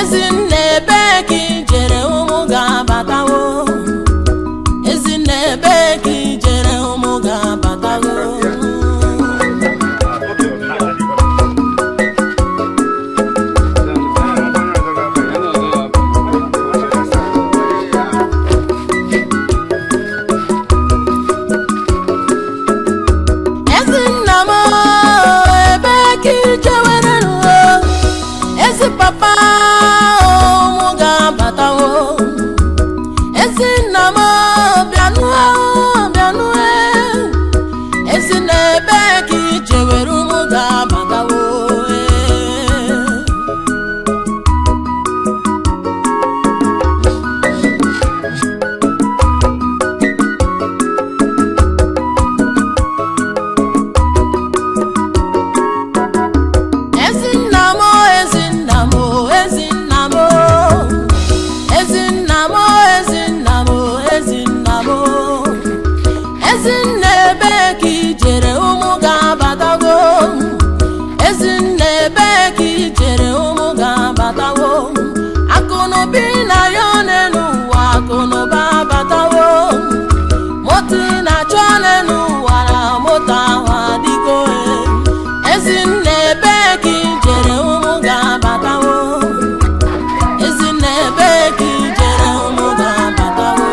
Ezinne, ebee ka ijere ụmụ ga-abatawo? Ezinne, ebee ka ijere ụmụ ga-abatawo? Ezinna m, ebee ka ijewere nro? Ezi papa, ụmụ ga-abatawo. Ezinna m, bịanụ, bịanụ. Ezinna, ebee ka ijewere ụmụ ga-abatawo? Ezinna m, ezinna m, ezinna m, ezinna m, ezinna m, ezinna m, ezinna, ebee ka ijere ụmụ ga-abatago? Ezinna, ebee ka ijere ụmụ ga-abatawo? Akụnụba na ya n'elu ụwa, akụnụba abatawo. Moto ị na-achọ n'elu ụwa, na moto ahụ adịgo. Ezinne, ebee ka ijere ụmụ ga-abatawo? Ezinne, ebee ka ijere ụmụ ga-abatawo?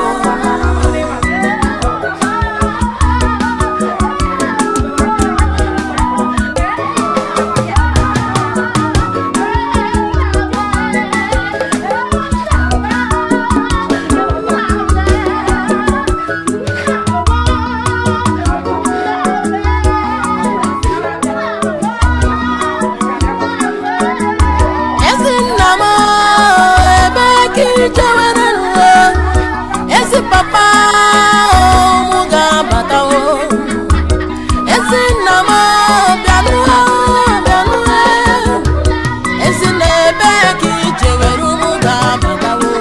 Ezinna m, ebee ka ijewere nro? Ezi papa, ụmụ ga-abatawo. Ezinna m, bịanụ, bịanụ. Ezinna, ebee ka ijewere ụmụ ga-abatawo?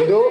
Ndo.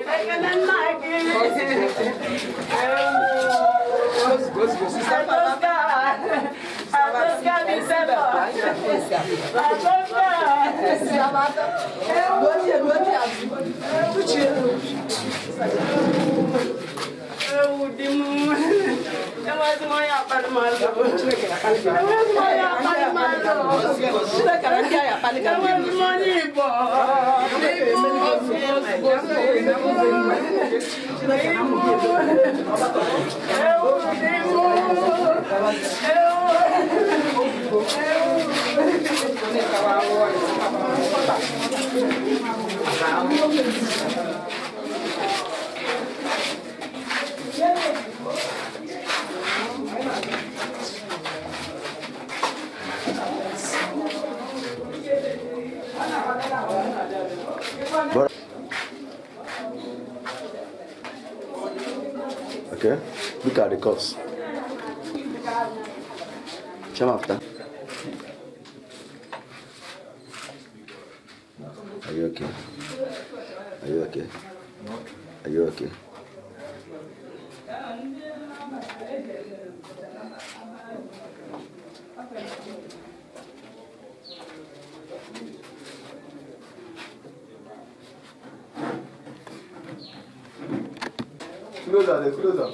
Okay, look at the cups. Come after. Are you okay? Are you okay? Are you okay? Closer, there, closer.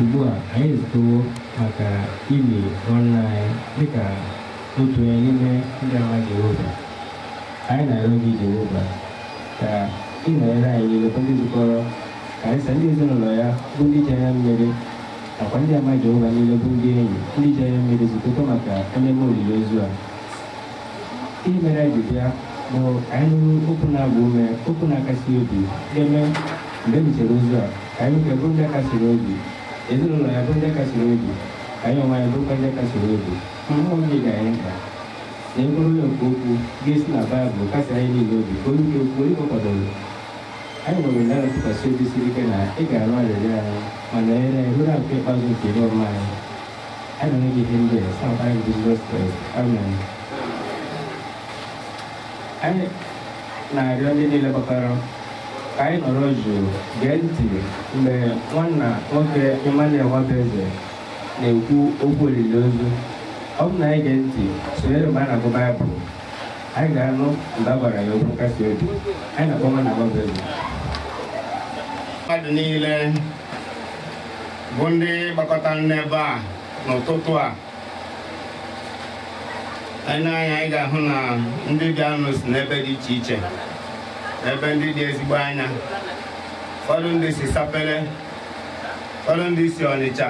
Ugbu a anyị ezukọwo maka ili nwanne anyị dịka otu onye n'ime ndị ama Jehova. Anyị na-arịọ gị Jehova ka ị nọnyere anyị niile bụ ndị zukọrọ, karịsịa ndị ezinụlọ ya bụ ndị ji anya mmiri nakwa ndị ama Jehova niile bụ ndị enyi ndị ji anya mmiri zukọta maka ememe olili ozu a. Ihe mere anyị ji bịa bụ ka anyị nụrụ okwu na-agba ume, okwu na-akasi obi ga-eme mgbe e mechara ozu a ka anyị nwee bụrụ ndị kasiri obi, ezinụlọ ya bụrụ ndị kasiri obi, ka anyị onwe anyị bụrụkwa ndị kasiri obi. Mmụọ gị dị anyị mkpa na ebụrụ ya nke okwu ga-esi na Baịbụl kasị anyị niile obi ka onye ike kwuo ịkọ kwadoro. Anyị nwere olileanya ntụkwasị obi siri ike na ị ga-arụ arịrịọ anyị ma nọnyere anyị ruo akụ ikpeazụ nke ihe ọma anyị. Anyị na-enye gị ihe ndị a site n'aka Jizọs Kraịst. Amen. Anyị na-arịọ ndị niile gbakọrọ ka anyị nọrọ jụụ gee ntị mgbe nwanna nwoke Emmanuel Nwabeze na-ekwu okwu olili ozu. Ọ bụ na anyị gee ntị sonyere mgbe a na-agụ Baịbụl, anyị ga-anụ mgbe a gwara ya okwu nkasi obi. Anyị na-akpọ nwanna Nwabeze. Mmadụ niile bụ ndị gbakọtara n'ebe a n'ụtụtụ a, anyị anya anyị ga-ahụ na ndị bịanụ si n'ebe dị iche iche, ebe ndị dị ezigbo anya. Ụfọdụ ndị si Sapele, ụfọdụ ndị si Ọnịcha,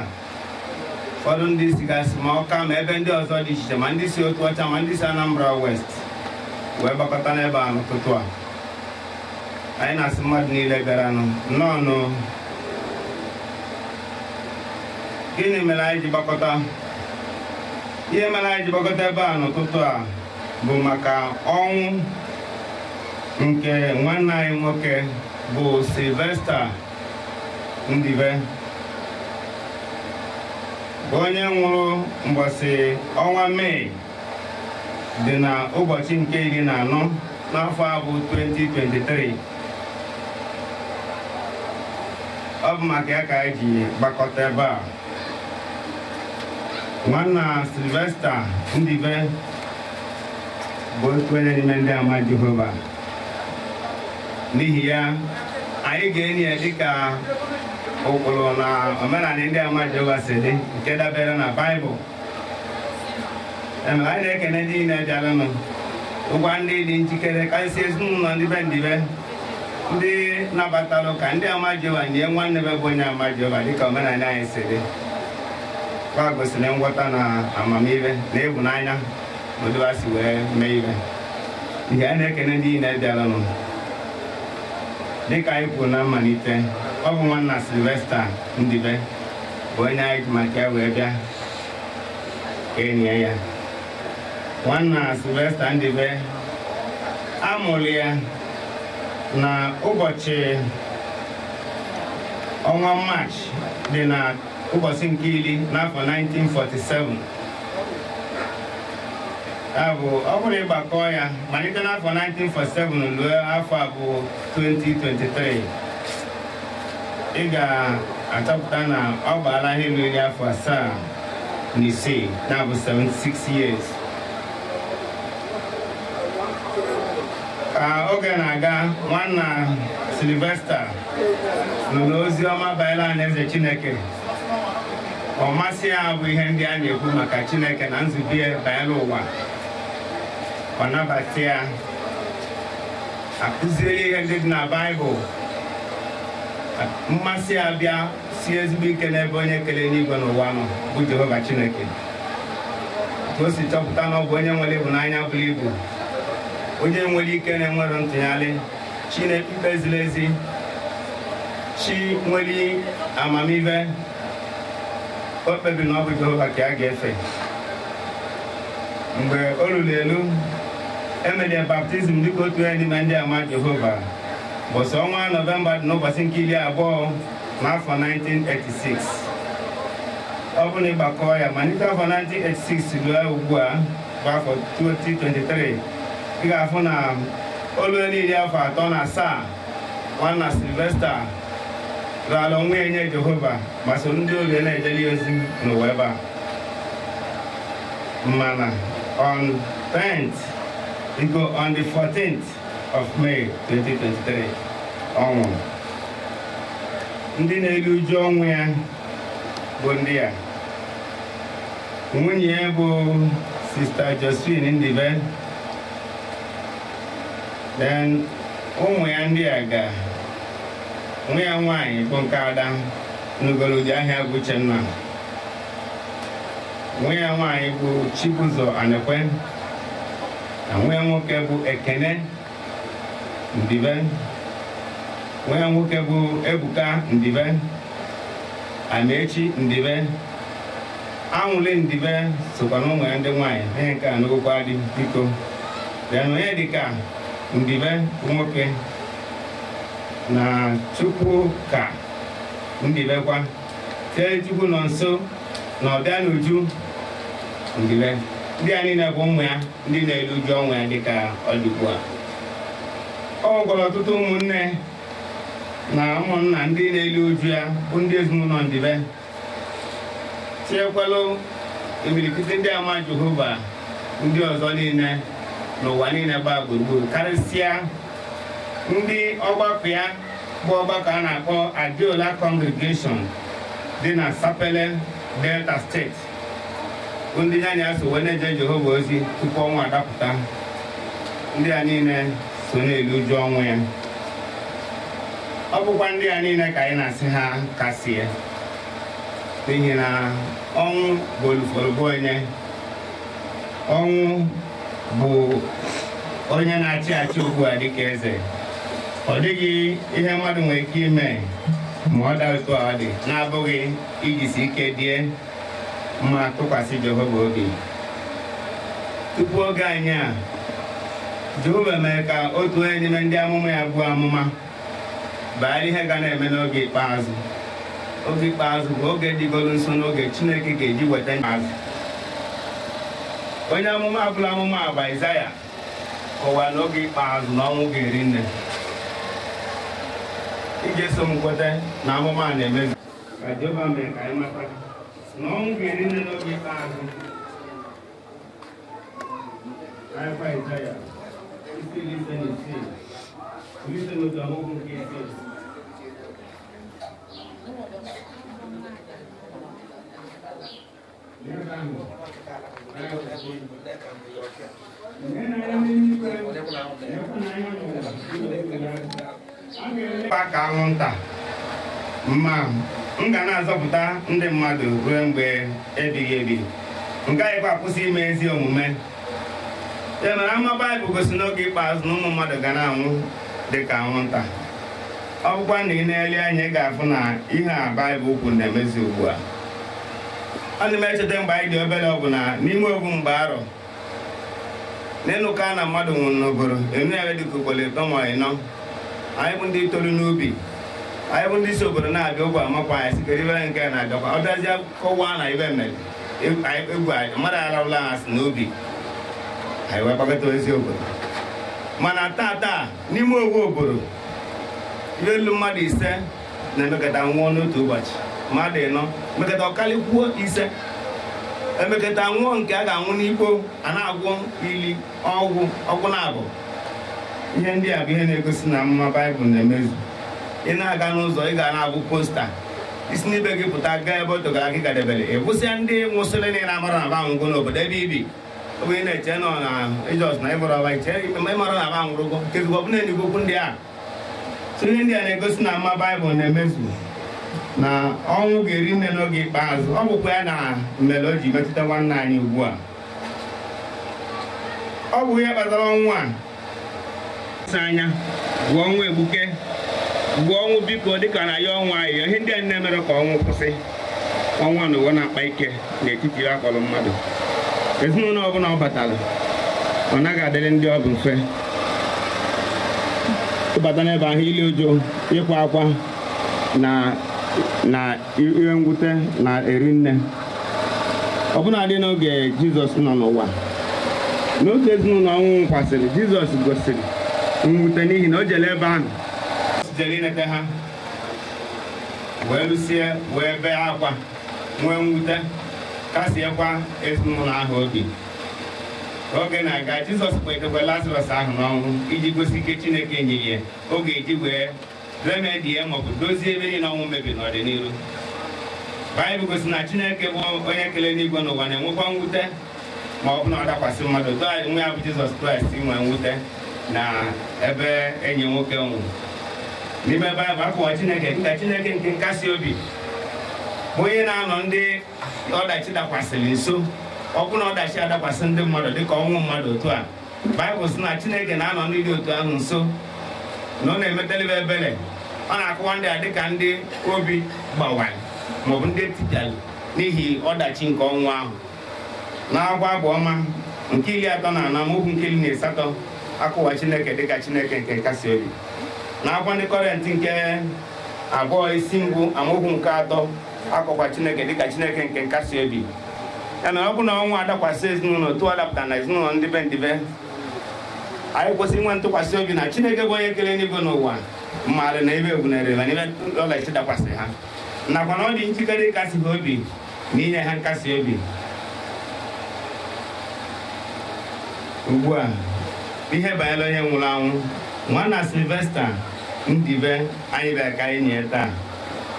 ụfọdụ ndị si gasị ma Ọka ma ebe ndị ọzọ dị iche iche, ma ndị si Otuọcha ma ndị si Anambra West wee gbakọta n'ebe a n'ụtụtụ a. Anyị na-asị mmadụ niile bịaranụ nnọọ. Gịnị mere anyị ji gbakọta? Ihe mere anyị ji gbakọta ebe a n'ụtụtụ a bụ maka ọnwụ nke nwanne anyị nwoke bụ Sylvester Ndibe, bụ onye nwụrụ mbọsị ọnwa Mee dị na ụbọchị nke 14 n'afọ a bụ 2023. Ọ bụ maka ya ka anyị ji gbakọta ebe a. Nwanna Sylvester Ndibe bụ otu onye n'ime ndị ama Jehova. N'ihi ya, anyị ga-enyi ya dịka ụkpụrụ na omenala ndị ama Jehova si dị, nke dabere na Baịbụl. Anyị na-ekene ndị niile bịaranụ, ụgwa ndị dị njikere, karịsịa ezinụlọ ndị be Ndibe, ndị nabatalụ ka ndị ama Jehova nye nwanne be bụ onye ama Jehova dịka omenala anyị si dị. Kwa gosiri nghọta na amamihe na ịhụnanya na otu si wee mee ihe. Ihe anyị na-ekene ndị niile bịaranụ. Dịka anyị kwuru na mmalite, ọ bụ nwanna Sylvester Ndibe bụ onye anyị ji maka ya wee bịa ka enyi ya. Nwanna Sylvester Ndibe amụrụ ya na ụbọchị ọnwa Maachị dị na ụbọchị nke 10 n'afọ 1947. Ya bụ, ọ bụrụ ịgbakọ ya malite n'afọ 1947 ruo afọ a bụ 2023, ị ga-achọpụta na ọ gbaala ihe ruru afọ 76, ya bụ 76 years. Ka oge na-aga, nwanna Sylvester nụrụ ozi ọma banyere Alaeze Chineke. Ọ masị ya bụ ihe ndị a na-ekwu maka Chineke na nzube ya banyere ụwa. Ọ nabata ya, akụziere ihe ndị dị na Baịbụl. Mmasị ya bịa sie ezigbo ike n'ebe onye kere n'igwe n'ụwa nọ, bụ Jehova Chineke. Ka o si chọpụta na ọ bụ onye nwere ịhụnanya buru ibu, onye nwere ike na-enwero ntụgharị, chi na-ekpe ziri ezi, chi nwere amamihe. O kpebiri na ọ bụ Jehova ka a ga-efe. Mgbe o ruru elu, emere baptizim dịka otu onye n'ime ndị ama Jehova. Ụbọchị ọnwa Nọvemba dị n'ụbọchị nke 20 n'afọ 1986. Ọ bụ na ịgbakọ ya malite afọ 1986 ruo ugbu a bụ afọ 2023, ị ga-afụ na olu niile afọ 37 nwanna Sylvester rara onwe ya nye Jehova ma soro ndị obi na-ejeli ozi n'ụwa ebe a. Mana on 10th, go on the 14th of May 2023, ọ nwụrụ. Ndị na-eru uju ọnwụ ya bụ ndị a. Nwunye ya bụ Sista Josephine Ndibe. Then ụmụ ya ndị a ga nwa ya nwaanyị bụ nke ada n'ugoloji ahịa bụ Uchenna. Nwa ya nwaanyị bụ Chibụzọ Anekwe, na nwa ya nwoke bụ Ekene Ndibe. Nwa ya nwoke bụ Ebuka Ndibe, Amaechi Ndibe, Anwụle Ndibe sokwa na ụmụ ya ndị nwaanyị. Onye nke a nụgokwa dị biko. Then onye dịka Ndibe nwoke na Chukwuka Ndibekwa, tie Chukwu nọ nso na ọbịa n'uju Ndibe. Ndị a niile bụ ụmụ ya ndị na-eru uju ọnwụ ya dịka ọ dị ugbu a. Ọ nwekwara ọtụtụ ụmụnne na ụmụnna ndị na-eru uju ya bụ ndị ezinụlọ Ndibe, tinyekwalụ imirikiti ndị ama Jehova ndị ọzọ niile n'ụwa niile gbaa gburugburu, karịsịa ndị ọgbakọ ya bụ ọgbakọ a na-akpọ Adeola Congregation dị na Sapele, Delta Steeti, ndị ya na ya so wee na-eje Jehova ozi tupu ọnwa adapụta. Ndị a niile so na-eru uju ọnwụ ya. Ọ bụkwa ndị a niile ka anyị na-asị ha kasie, n'ihi na ọnwụ bụ olufọrọbụ onye. Ọnwụ bụ onye na-achị achị ugbu a dịka eze. Ọ dịghị ihe mmadụ nwere ike ime ma ọ daa otu ọ dị na-abụghị ijisi ike die ma tụkwasị Jehova obi. Tupu oge anyị a, Jehova mere ka otu onye n'ime ndị amụma ya buo amụma banyere ihe ga na-eme n'oge ikpeazụ. Oge ikpeazụ bụ oge dịgoro nso n'oge Chineke ga-eji weta azụ. Onye amụma abụla amụma bụ Aịzaya kọwara n'oge ikpeazụ na ọnwụ ga-eri nne. Ị ga-eso m kweta na amụma a na-emezu. Ka Jehova mee ka anyị mata na ọnwụ ga-eri nne n'oge ikpeazụ. Akwụkwọ Aịzaya isi 56 51 amaokwu nke 6. Ka anwụnta ma m ga na-azọpụta ndị mmadụ ruo mgbe ebighị ebi. M gaghịkwa akwụsị ime ezi omume. Ya mere ama Baịbụl gosi n'oge ikpeazụ na ụmụ mmadụ ga na-anwụ dị ka anwụnta. Ọ bụkwa na ị na-ele anya ị ga-afụ na ihe a Baịbụl kwuru na-emezi ugbu a. Ana m echeta mgbe anyị dị obere, ọ bụ na n'ime obu mgbe arọ n'ịnụka na mmadụ nwụrụ n'obodo eme dịka ugboro 3 ma 4. Anyị bụ ndị toro n'ubi, anyị bụ ndị si obodo na-abịa ụgwọ amakwa anyị sikere ibere nke na-abịakwa. Ọ bịazie kọwaa na ibe mere egwu anyị mmadụ ararụla ha si n'ubi anyị wee gbakọta ozi obodo. Mana tata n'ime ogwe obodo ihe elu mmadụ 5 na-emekọta nwụọ n'otu ụbọchị, mmadụ 4 mekọta ọkalikwuo 5 emekọta nwụọ nke a ga-anwụ n'ikpo a na-agwọ ili ọgwụ ọgwụ na abụ. Ihe ndị a bụ ihe na-egosi na amụma Baịbụl na-emezu. Ị na-aga n'ụzọ ị ga na-abụ posta isi n'ibe gị pụta gaa ebe o togara gị gadebere ị kwụsịa ndị nwụsịrị na amara na banwụgo n'obodo ebe ibi. Ọ bụ ị na-eche nọ na Ijos na ịbụrụ ọba iche ịmara na banwụrụgo kezigbo ọbụna enigwe okwu ndị a. So ihe ndị a na-egosi na amụma Baịbụl na-emezu na ọnwụ ga-eri nne n'oge ikpeazụ. Ọ bụkwa ya na mmele o ji metụta nwanne anyị ugbu a. Ọ bụ ihe kpatara ọnwụ a anya gụọ ọnwụ egbuke, gụọ ọnwụ biko dịka na ya ọnwụ ahịhịa. Ihe ndị a na-emere ka ọnwụ kwụsị. Ọnwụ na ụwa na-akpa ike n'etiti ya akpọrọ mmadụ. Ezinụlọ ọbụla ọ batara ọ naghị adịrị ndị ọ bụ mfe ịbata n'ebe ahụ, ili ụjọ, ịkwa akwa na ihe mwute na-eri nne. Ọbụna dị n'oge Jizọs nọ n'ụwa, n'otu ezinụlọ ọnwụ kwasịrị, Jizọs gosiri mwute n'ihi na o jere ebe ahụ jere inete ha wee lụsie wee bee akwa nwee mwute kasiekwa ezinụlọ ahụ obi. Oge na-aga, Jizọs kpetekwa Lazarọs ahụ n'ọnwụ iji gosi ike Chineke nyere ya oge eji wee remedie maọbụ dozie ebe niile ọnwụ mebiri n'ọdịnihu. Baịbụl gosi na Chineke bụ onye kere n'igwe n'ụwa na-enwekwa mwute ma ọ bụ na ọ dakwasị mmadụ. Otu nwa ya bụ Jizọs Kraịst nwee mwute na ebe enyi nwoke nwụrụ. N'ime Baịbụl akọwa Chineke dịka Chineke nke nkasi obi, bụ onye na-anọ ndị ọdachi dakwasịrị nso. Ọ bụ na ọdachi adakwasị ndị mmadụ dịka ọnwụ mmadụ otu a, Baịbụl sị na Chineke na-anọ ndị dị otu ahụ nso, na ọ na-emetelebe ebere. Ọ na-akọwa ndị a dịka ndị obi gbawara maọbụ ndị etipịara n'ihi ọdachi nke ọnwụ ahụ. N'akwụkwọ Abụ Ọma nke 34 amaokwu nke 18 akọwa Chineke dịka Chineke nke nkasi obi. N'akwụkwọ ndị Kọrịntị nke 2 isi 1 amaokwu nke 3 akọkwa Chineke dịka Chineke nke nkasi obi. Ya mere ọ bụ na ọnwụ adakwasị ezinụlọ otu ọ dapụtara na ezinụlọ ndị be ndịbe, anyị kwesịrị inwe ntụkwasị obi na Chineke bụ onye kere n'igwe n'ụwa mmadụ na ebe ebunere ma n'ebe ọdachi dakwasị ha, nakwa na ọ dị njikere ịkasi ha obi na inye ha nkasi obi. Ugbu a ihe banyere onye nwụrụ anwụ, nwanna Sylvester Ndibe anyị bịara ka anyị nye taa,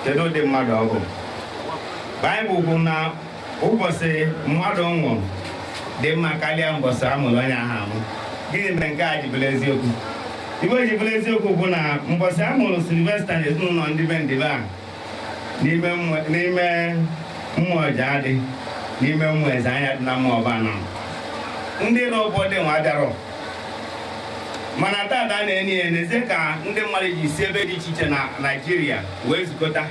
kedu ụdị mmadụ ọ bụ? Baịbụl kwuru na ụbọchị mmadụ nwụrụ dị mma karịa mbọchị a mụrụ onye ahụ amụ. Gịnị mere nke a ji bụrụ eziokwu? Ibe ji bụrụ eziokwu bụ na mbọchị a mụrụ Sylvester na ezinụlọ ndị be Ndibe a n'ime mmụọ ji adị n'ime mmụọ eze anya dị na mmụọ ọba nọ ndị rọbọdị nwa bịarọ. Mana tata na-enye ya n'ezie ka ndị mmadụ ji si ebe dị iche iche na Naịjirịa wee zukọta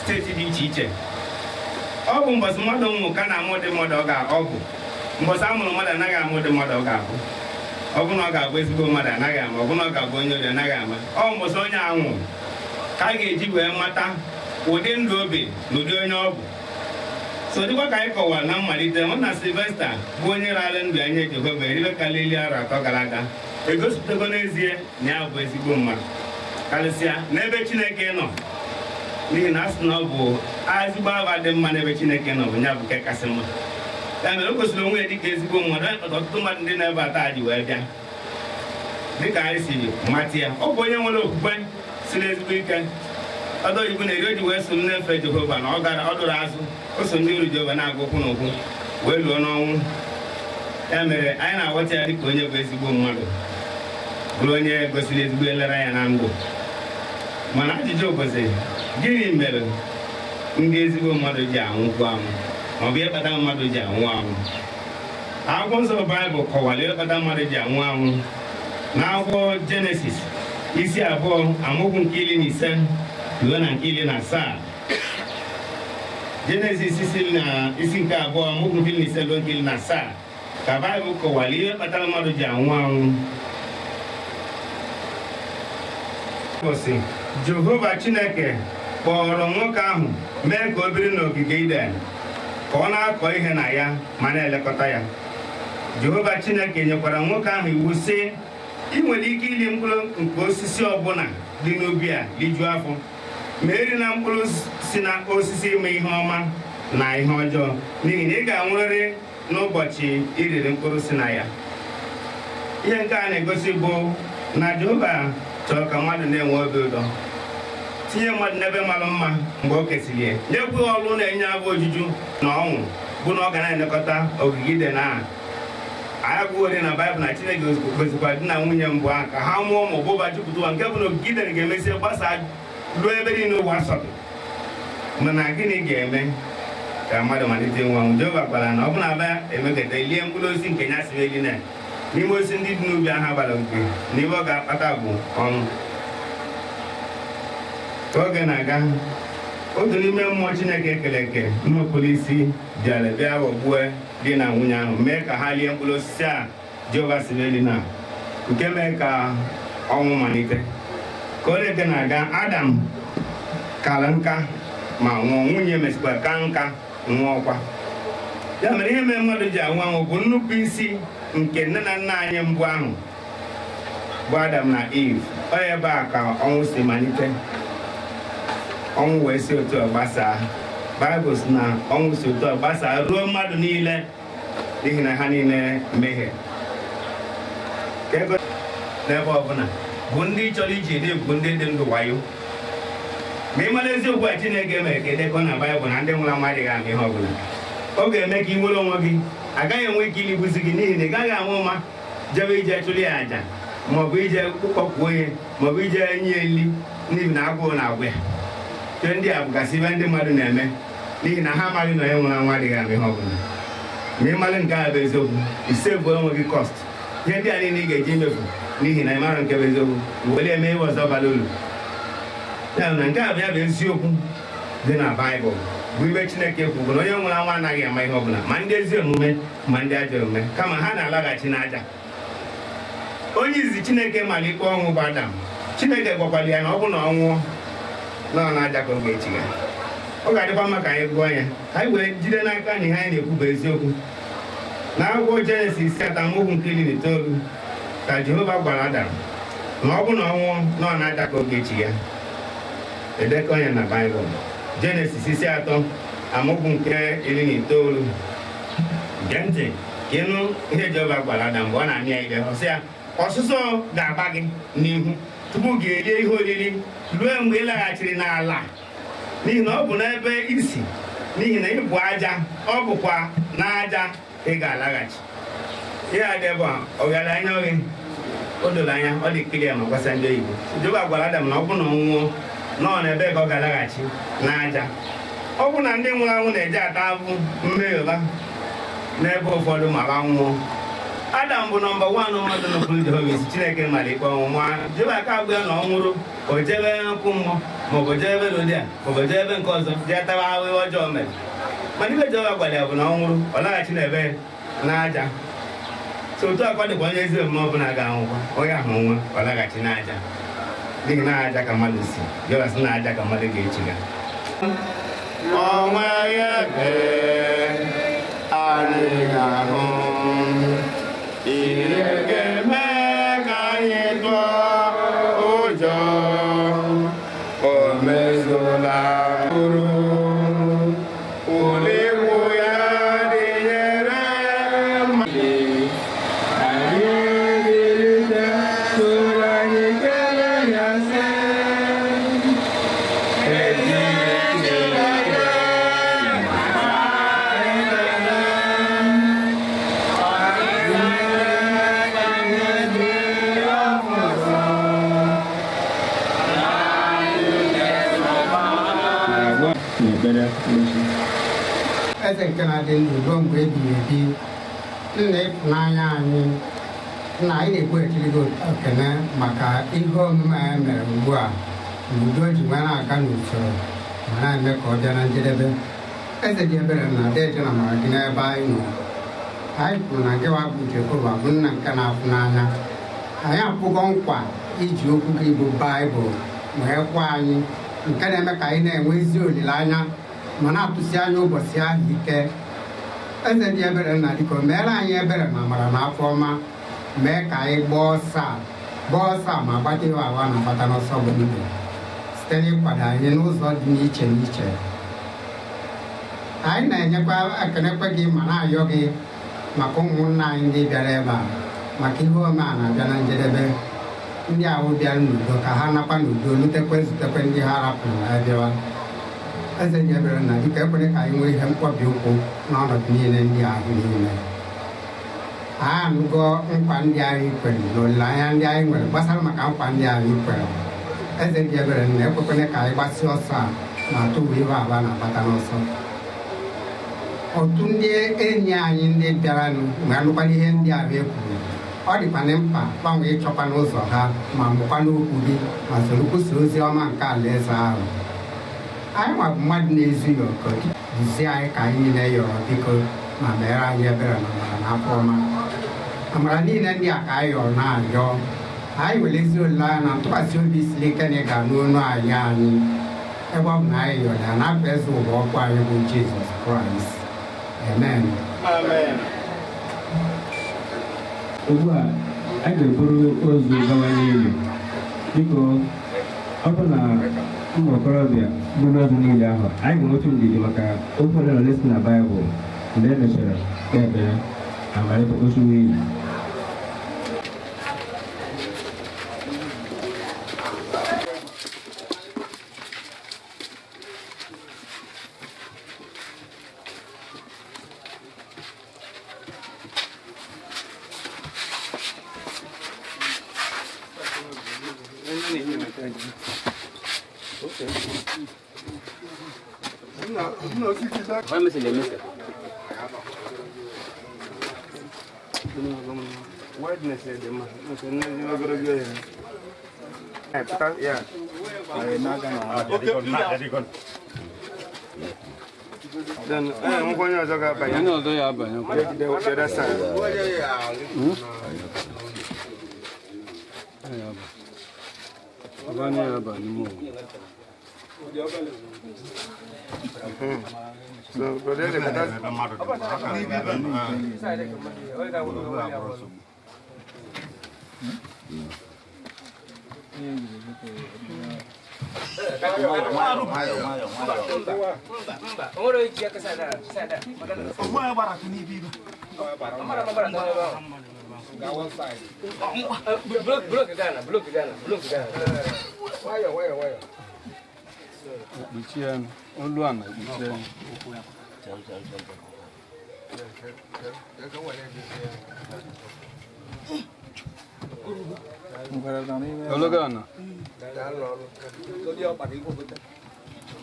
steeti dị iche iche. Ọ bụ mbọsị mmadụ nwụrụ ka na-amụ ụdị mmadụ ọ ga-abụ. Mbọsị a mụrụ mmadụ anaghị amụ ụdị mmadụ ọ ga-abụ. Ọ bụ na ọ ga-abụ ezigbo mmadụ anaghị ama, ọ bụ na ọ ga-abụ onye ori anaghị ama. Ọ mbọsị onye anwụ ka a ga-eji wee mata ụdị ndụ obi na ụdị onye ọ bụ. So dịkwa ka anyị kọwara na mmalite, nwanna Sylvester bụ onye raara ndụ ya nye Jehova eribe karịrị arọ 3 gara aga, egosipụtago n'ezie na ya bụ ezigbo mmadụ, karịsịa n'ebe Chineke nọ, n'ihi na a sị na ọ bụ ezigbo aba dị mma n'ebe Chineke nọ bụ ya bụ nke kasị mma. Ya mere o gosiri onwe ya dịka ezigbo mmadụ, onye kpatara ọtụtụ mmadụ ndị na-ebe ata ji wee bịa. Dịka anyị si mata ya, ọ bụ onye nwere okwukwe siri ezigbo ike. Ọdọ oyibo na-eri o ji wee so na-efe Jehova na ọ gara ọ dụrụ azụ, o so ndị uru Jehova na-agụ ụkwụ na ụkwụ wee luo n'ọnwụ. Ya mere anyị na-aghọta ya dịka onye bụ ezigbo mmadụ, bụrụ onye gosiri ezigbo nlereanya na ndụ. Mana ajụjụ bụzi, gịnị mere ndị ezigbo mmadụ ji anwụkwu anwụ, maọbụ ihe kpatara mmadụ ji anwụ anwụ? Akwụkwọ nsọ Baịbụl kọwara ihe kpatara mmadụ ji anwụ anwụ. N'akwụkwọ Jenesis isi 2 amaokwu nke 15 ruo na nke 17. Jenesis isi nke 2 amaokwu nke 15 ruo nke 17 ka Baịbụl kọwara ihe kpatara mmadụ ji anwụ anwụ. Sị, Jehova Chineke kpọrọ nwoke ahụ mee ka o biri n'ogige Iden, ka ọ na-akọ ihe na ya ma na-elekọta ya. Jehova Chineke nyekwara nwoke ahụ iwu sị, ị nwere ike iri mkpụrụ nke osisi ọbụla dị n'ubi a rijuo afọ, ma erila mkpụrụ si na osisi ime ihe ọma na ihe ọjọọ, n'ihi na ị ga-anwụrịrị n'ụbọchị i riri mkpụrụ si na ya. Ihe nke a na-egosi bụ na Jehova chọrọ ka mmadụ na-enwe obi ụtọ, tinye mmadụ n'ebe mara mma mgbe o kesịrị ya, nyekwa ọrụ na-enye abụ ojuju na ọṅụ bụ na ọ ga na-elekọta ogige Iden ahụ. Anyị agụghị na Baịbụl na Chineke gosikwara di na nwunye mbụ ahụ ka ha mụọ ụmụ bụba jupụta ụwa, nke bụ na ogige Iden ga-emesi gbasaa ruo ebe niile ụwa sọtụ. Mana gịnị ga-eme ka mmadụ malite ịnwụ anwụ? Jehova gwara na ọ bụ na aba emeketa lie mkpụrụ osisi nke ya siri eli na n'ime osisi ndị dị n'ubi ahụ agbara ogige, na ihe ọ ga-akpata bụ ọnwụ. Ka oge na-aga, otu n'ime mmụọ Chineke ekere eke nnupụrụ isi bịara bịa ghọgbue di na nwunye ahụ, mee ka ha lie mkpụrụ osisi a Jehova siri eli na, nke mee ka ọnwụ malite. Ka oge na-aga, Adam kara nka ma nwụọ, nwunye mesịkwa ka nka nwụọkwa. Ya mere ihe mere mmadụ ji anwụ anwụ bụ nnupụ isi nke nne na nna anyị mbụ ahụ bụ Adam na Eve. Ọ ebe a ka ọnwụ si malite. Ọnwụ wee si otu a gbasaa. Baịbụl sị na ọnwụ si otu a gbasaa ruo mmadụ niile, n'ihi na ha niile mehie. Ka ego n'ebe ọbụla bụ ndị chọrọ iji na-egwu ndị dị ndụ wayo. Ma ị mara eziokwu a Chineke mere ka edekọ na Baịbụl na ndị nwụrụ anwụ adịghị ama ihe ọbụla, ọ ga-eme ka ị nwere onwe gị, agaghị enwe ike iligbuzi gị, n'ihi na ị gaghị ama ụma jebe ije chụrụ ya àjà, maọbụ ije kpọkwuo ya, maọbụ ije nye ya nri, n'ihi na agụụ na-agwụ ya. Ihe ndị a bụgasị ibe ndị mmadụ na-eme n'ihi na ha amaghị na onye nwụrụ anwụ adịghị ama ihe ọbụla. Ma ị mara nke a bụ eziokwu, isevu onwe gị kọst. Ihe ndị a niile ị ga-eji imefu n'ihi na ị mara nke bụ eziokwu, were eme ihe ọzọ bara uru. Ya na nke a bụ ya bụ eziokwu dị na Baịbụl, bụ ibe Chineke kwuru na onye nwụrụ anwụ anaghị ama ihe ọbụla, ma ndị ezi omume ma ndị ajọ omume, kama ha na-alaghachi n'aja. Onye izi Chineke mara ikpe ọnwụ bụ Adam. Chineke gwakwara ya na ọ bụ na ọ nwụọ nọ n'aja ka ọ ga-echiga. Ọ ga-adịkwa mma ka anyị gụọ ya, ka anyị wee jide n'aka na ihe anyị na-ekwu bụ eziokwu. N'akwụkwọ Jenesis 3 amaokwu nke 19 ka Jehova gwara Adam na ọ bụ na ọ nwụọ nọ n'aja ka ọ ga-echiga. Edekọ ya na Baịbụl. Jenesis isi 3 amaokwu nke 19. Gee ntị ka ịnụ ihe Jehova gwara Adam mgbe ọ na-amị ya ikpe. Ọ sị ya, ọsụsọ ga-agba gị n'ihu tupu gị erie ihe oriri ruo mgbe ị laghachiri n'ala, n'ihi na ọ bụ n'ebe isi, n'ihi na ị bụ aja, ọ bụkwa n'aja ị ga-alaghachi. Ihe a dị ebe a, ọ gara anya oghe, o doro anya, ọ dị clear ma gbasa ndị oyibo. Jehova gwara Adam na ọ bụ na ọ nwụọ nọ n'ebe ka ọ ga-alaghachi n'aja. Ọ bụ na ndị nwụrụ anwụ na-eje ata ahụhụ mmehie ha n'ebe ụfọdụ ma ha nwụọ. Adam bụ nọmba 1 mmadụ nupụrụ Jehova isi. Chineke mara ikpe ọnwụ ma Jehova aka agwa ya na ọ nwụrụ, o jebe nkụ mmụọ maọbụ jee ebe n'ụdị a maọbụ jee ebe nke ọzọ jee tawa ahụhụ ọjọọ mere. Mana ibe Jehova gwara ya bụ na ọ nwụrụ, ọ laghachi n'ebe n'aja. So otu akwa dịkwa onye ezi omume ọbụla ga-anwụkwa, onye ahụ nwa ọ laghachi n'aja, n'ihi na aja ka mmadụ si. Jehova sị na aja ka mmadụ ga-echiga. O nweghị ebe anyị ga-ahụ ihe ga-eme ka anyị tụọ ụjọ. O mezuola uru ụlọikwu ya dịnyere mmadụ. Anyị bilite soro anyị kelee ya sị, ezi Chineke anyị na-ele, anyị dị ọfụsọ. Na-agwa n'ekpere mmechi. Eze nke na-adị ndụ ruo mgbe ebighị ebi, nna ịfụnanya anyị, nna anyị na-ekwughachiri gị ekele maka ihe omume anyị mere ugbu a na udo ji wee na-aga n'usoro ma na-eme ka ọ bịa na njedebe. Eze dị ebere na adaeje na amara gị n'ebe anyị nọ. Anyị kwuru na gị bụ Jehova bụ nna nke na-afụ n'anya. Anyị akwụgo nkwa iji okwu gị bụ Baịbụl wee kwa anyị, nke na-eme ka anyị na-enwe ezi olileanya ma na-atụsi anya ụbọchị ahụ ike. Eze dị ebere na dịka o meere anyị ebere na amara na afọ ọma, mee ka anyị gbaa ọsọ a gbaa ọsọ a ma gbata ihe awa na agbata n'ọsọ bụ ndụ site n'ịkwado anyị n'ụzọ dị n'iche n'iche. Anyị na-enyekwa ekenekwe gị ma na-ayọ gị maka ụmụnna anyị ndị bịara ebe a maka ihe ome a na-abịa na njedebe. Ndị ahụ bịara n'udo ka ha nakwa n'udo, lutekwe zutekwe ndị ha rapụrụ ha bịawa. Eze dị ebere na dịka ekwere ka anyị nwee ihe mkpọbi ụkwụ n'ọnọdụ niile ndị ahụ niile. Anyị anụgo nkwa ndị anyị kwere na olileanya ndị anyị nwere gbasara maka nkwa ndị anyị kwere. Eze dị ebere na ekwekwere ka anyị gbasie ọsọ a ma tụwa ihe aba na-agbata n'ọsọ. Otu ndị enyi anyị ndị bịaranụ mgbe anụkwana ihe ndị ahụ e kwuru, ọ dịkwana mkpa gbanwee ịchọkwa n'ụzọ ha ma mụkwa n'okwu gị ma soro kwusa ozi ọma nke alaeze ahụ. Anyị nwa bụ mmadụ na-ezughị oke, duzie anyị ka anyị niile yọrọ biko ma mere anyị ebere na amara na afọ ọma. Amara niile ndị a ka anyị yọrọ na-arịọ. Anyị were ezi olileanya na ntụkwasị obi siri ike na ị ga-anụ onu anyị anyị, ebe ọ bụ na anyị yọrọ ya n'afọ eze ụwa ọkụ anyị bụ Jizọs Kraịst. Amen. Amen. Ugbu a, a ga-eburu ozu gawa n'ili. Biko, ọ bụ na ụmụ okorobịa buru ozu niile ahụ, anyị ga-enweta ndidi maka okwu ole na ole si na Baịbụl. Mgbe e mechara kpee ekpere, amalite ozu ili.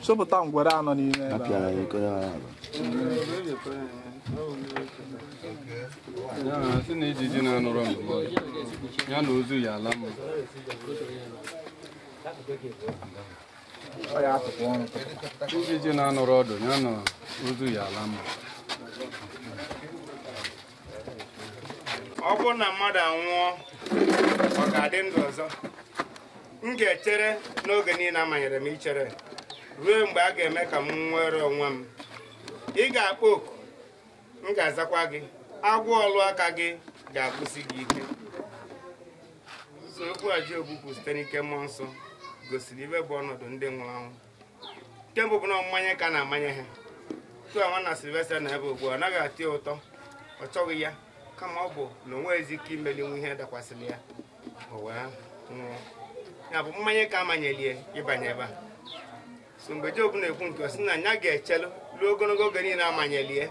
Sọpụta ngwere anọ n'ime ebe Apịara ya ekere ha abụọ. Ya sị na ijiji na-anụrụ ndụmọdụ ya na ozu ya ala mma. Ọ ya atụpụ ọnụ. Ijiji na-anụrụ ọdụ ya na ozu ya ala mma. Ọ bụrụ na mmadụ anwụọ, ọ ga-adị ndụ ọzọ. M ga-echere n'oge niile amanyere m ichere. Ruo mgbe a ga-eme ka m nwere onwe m. Ị ga-akpọ oku, m ga-azakwa gị. Agwọ ọlụ aka gị ga-agwụsị gị ike. So okwu a Job kwuru site n'ike mmụọ nsọ gosiri ibe bụ ọnọdụ ndị nwụrụ anwụ. Nke mbụ bụ na mmanye ka a na-amanye ha. Tụa nwanna Sylvester na ebe ugbu a, ọ naghị atọ ya ụtọ, ọ chọghị ya, kama ọ bụ na o nweghịzi ike imelinwu ihe dakwasịrị ya, o wee nwụọ. Ya bụ mmanye ka amanyelie ịbanye ebe a. So mgbe Job na-ekwu nke ọ sị na ya ga-echelụ ruo ogologo oge niile amanyelie.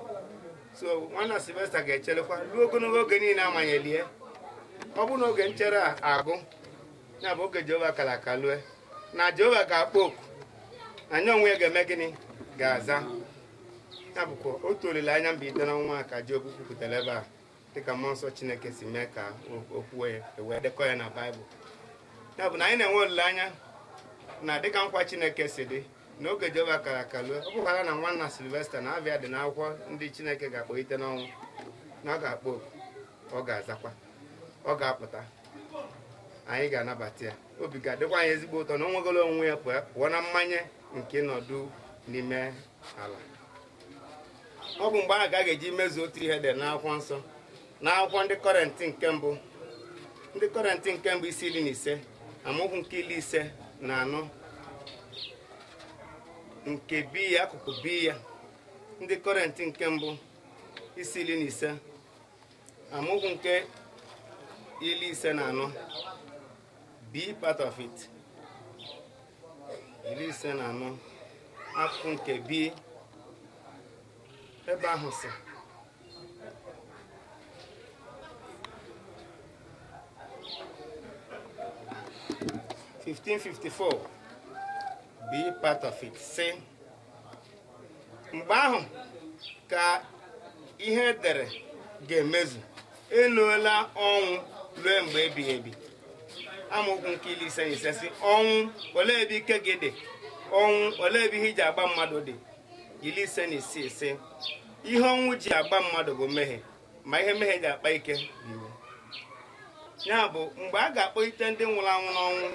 So nwanna Sylvester ga-echelekwa ruo ogologo oge niile amanyelie. Ọ bụrụ na oge nchere a agụ, ya bụ oge Jehova kara aka lue, na Jehova ga-akpọ oku, anyị onwe ya ga-eme gịnị? Ga-aza. Ya bụkwa otu olileanya mbilite n'ọnwa a ka Job kwupụtara ebe a, dịka mmụọ nsọ Chineke si mee ka o kwuo ya, wee dekọ ya na Baịbụl. Ya bụ na anyị na-enwe olileanya na dịka nkwa Chineke si dị, n'oge Jehova kara aka lue, ọ bụkwara na nwanna Sylvester na-abịa dị n'akwụkwọ ndị Chineke ga-akpọlite n'ọnwụ, na ọ ga-akpọ oku, ọ ga-azakwa, ọ ga-apụta, anyị ga-anabata ya. Obi ga-adịkwa anyị ezigbo ụtọ na o nwegoro onwe ya pụọ na mmanye nke nọdụ n'ime ala. Ọ bụ mgbe ahụ ka a ga-eji mezuo otu ihe dị n'akwụkwọ nsọ, n'akwụkwọ ndị Kọrịntị nke mbụ, ndị Kọrịntị nke mbụ isi 15, amaokwu nke 54, nke bi ya, akụkụ bi ya. Ndị Kọrịntị nke mbụ isi 15, amaokwu nke 54, B part of it, 54, akụkụ nke B. Ebe ahụ sị, (1554) B part of it sị, mgbe ahụ ka ihe edere ga-emezu, eluola ọnwụ ruo mgbe ebighị ebi. Amaokwu nke 55 sị, ọnwụ olee ebe ike gị dị? Ọnwụ olee ebe ihe iji agba mmadụ dị? 56 sị, ihe ọnwụ ji agba mmadụ bụ mmehie, ma ihe mmehie ji akpa ike bụ iwu. Ya bụ mgbe a ga-akpọlite ndị nwụrụ anwụ n'ọnwụ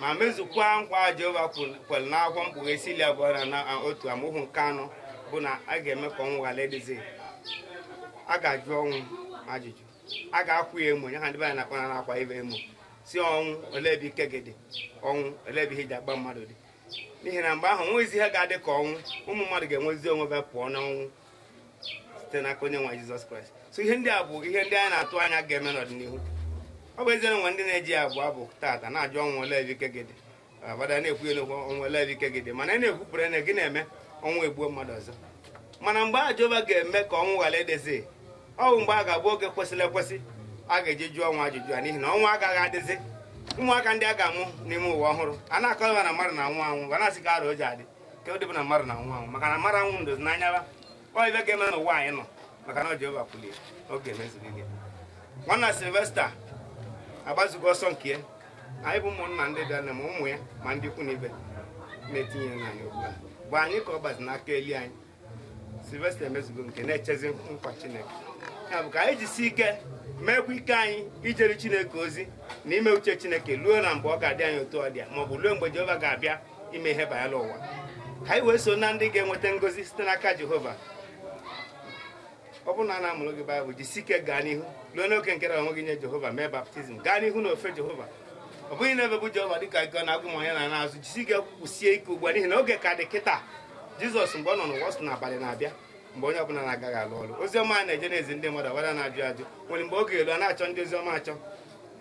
ma mezukwa nkwa Jehova kwere n'akwụkwọ Mkpughe isi 21 amaokwu nke 4, bụ na a ga-eme ka ọnwụ ghara ịdịzi. A ga-ajụ ọnwụ ajụjụ, a ga-akwụ ya emo, ya ha ndị be anyị na-akpọ na akwa ibe emo, si ọnwụ olee ebe ike gị dị? Ọnwụ olee ebe ihe ji agba mmadụ dị? N'ihi na mgbe ahụ nwezi ihe ga-adị ka ọnwụ, ụmụ mmadụ ga-enwezi onwe ha pụọ n'ọnwụ site n'aka onye nwe Jizọs Kraịst. So ihe ndị a bụ ihe ndị anyị na-atụ anya ga-eme n'ọdịnihu. Ọ bụ ezie na nwe ndị na-eji abụ abụ taata na-ajụ ọnwụ olee ebe ike gị dị, abada na-ekwu elu ọnwụ olee ebe ike gị dị, mana ị na-ekwupụrụ na gị na-eme ọnwụ egbuo mmadụ ọzọ. Mana mgbe a Jehova ga-eme ka ọnwụ ghara ịdịzi, ọ bụ mgbe a ga-abụ oge kwesịrị ekwesị a ga-eji jụọ ọnwụ ajụjụ a, n'ihi na ọnwụ agaghị adịzi. Ụmụaka ndị a ga-amụ n'ime ụwa ọhụrụ a na-akọwa na mmadụ na-anwụ anwụ, ga na-asị ka arụ o ji adị ka ọ dịbụ na mmadụ na-anwụ anwụ, maka na mmadụ anwụ ndozi n'anya ba ọ ibe ga-eme n'ụwa anyị nọ, maka na ọ Jehova kwulie oge emezuriri. Nwanna Sylvester agbazugo ọsọ nke ya. Anyị bụ ụmụnna ndị bịara ma ụmụ ya ma ndị ikwu na ibe na-etinye n'anya ugbu a bụ anyị ka ọ gbazi n'aka eli anyị. Sylvester emezugo nke na-echezi nkwa Chineke. Ya bụ ka anyị jisi ike meekwa ike anyị ijere Chineke ozi na ime uche Chineke ruo na mgbe ọ ga-adị anyị otu ọ dị, ma ọ bụ ruo mgbe Jehova ga-abịa ime ihe banyere ụwa, ka anyị wee so na ndị ga-enweta ngọzi site n'aka Jehova. Ọ bụrụ na a na-amụrụ gị Baịbụl, jisi ike gaa n'ihu ruo n'oke nke onwe gị nye Jehova, mee baptizim, gaa n'ihu n'ofe Jehova. Ọ bụghị na ebe bụ Jehova dịka ike ọ na-agụ ma onye na-azụ, jisi ike kwụsie ike ugbu a, n'ihi na oge ka dị kịta. Jizọs mgbe ọ nọ n'ụwa sị na abalị na-abịa mgbe onye ọbụla na-agaghị alụ ọrụ. Ozi ọma a na-eje n'ezi ndị mmadụ ọbara na-ajụ ajụ, nwere mgbe oge elu a na-achọ ndị ozi ọma achọ,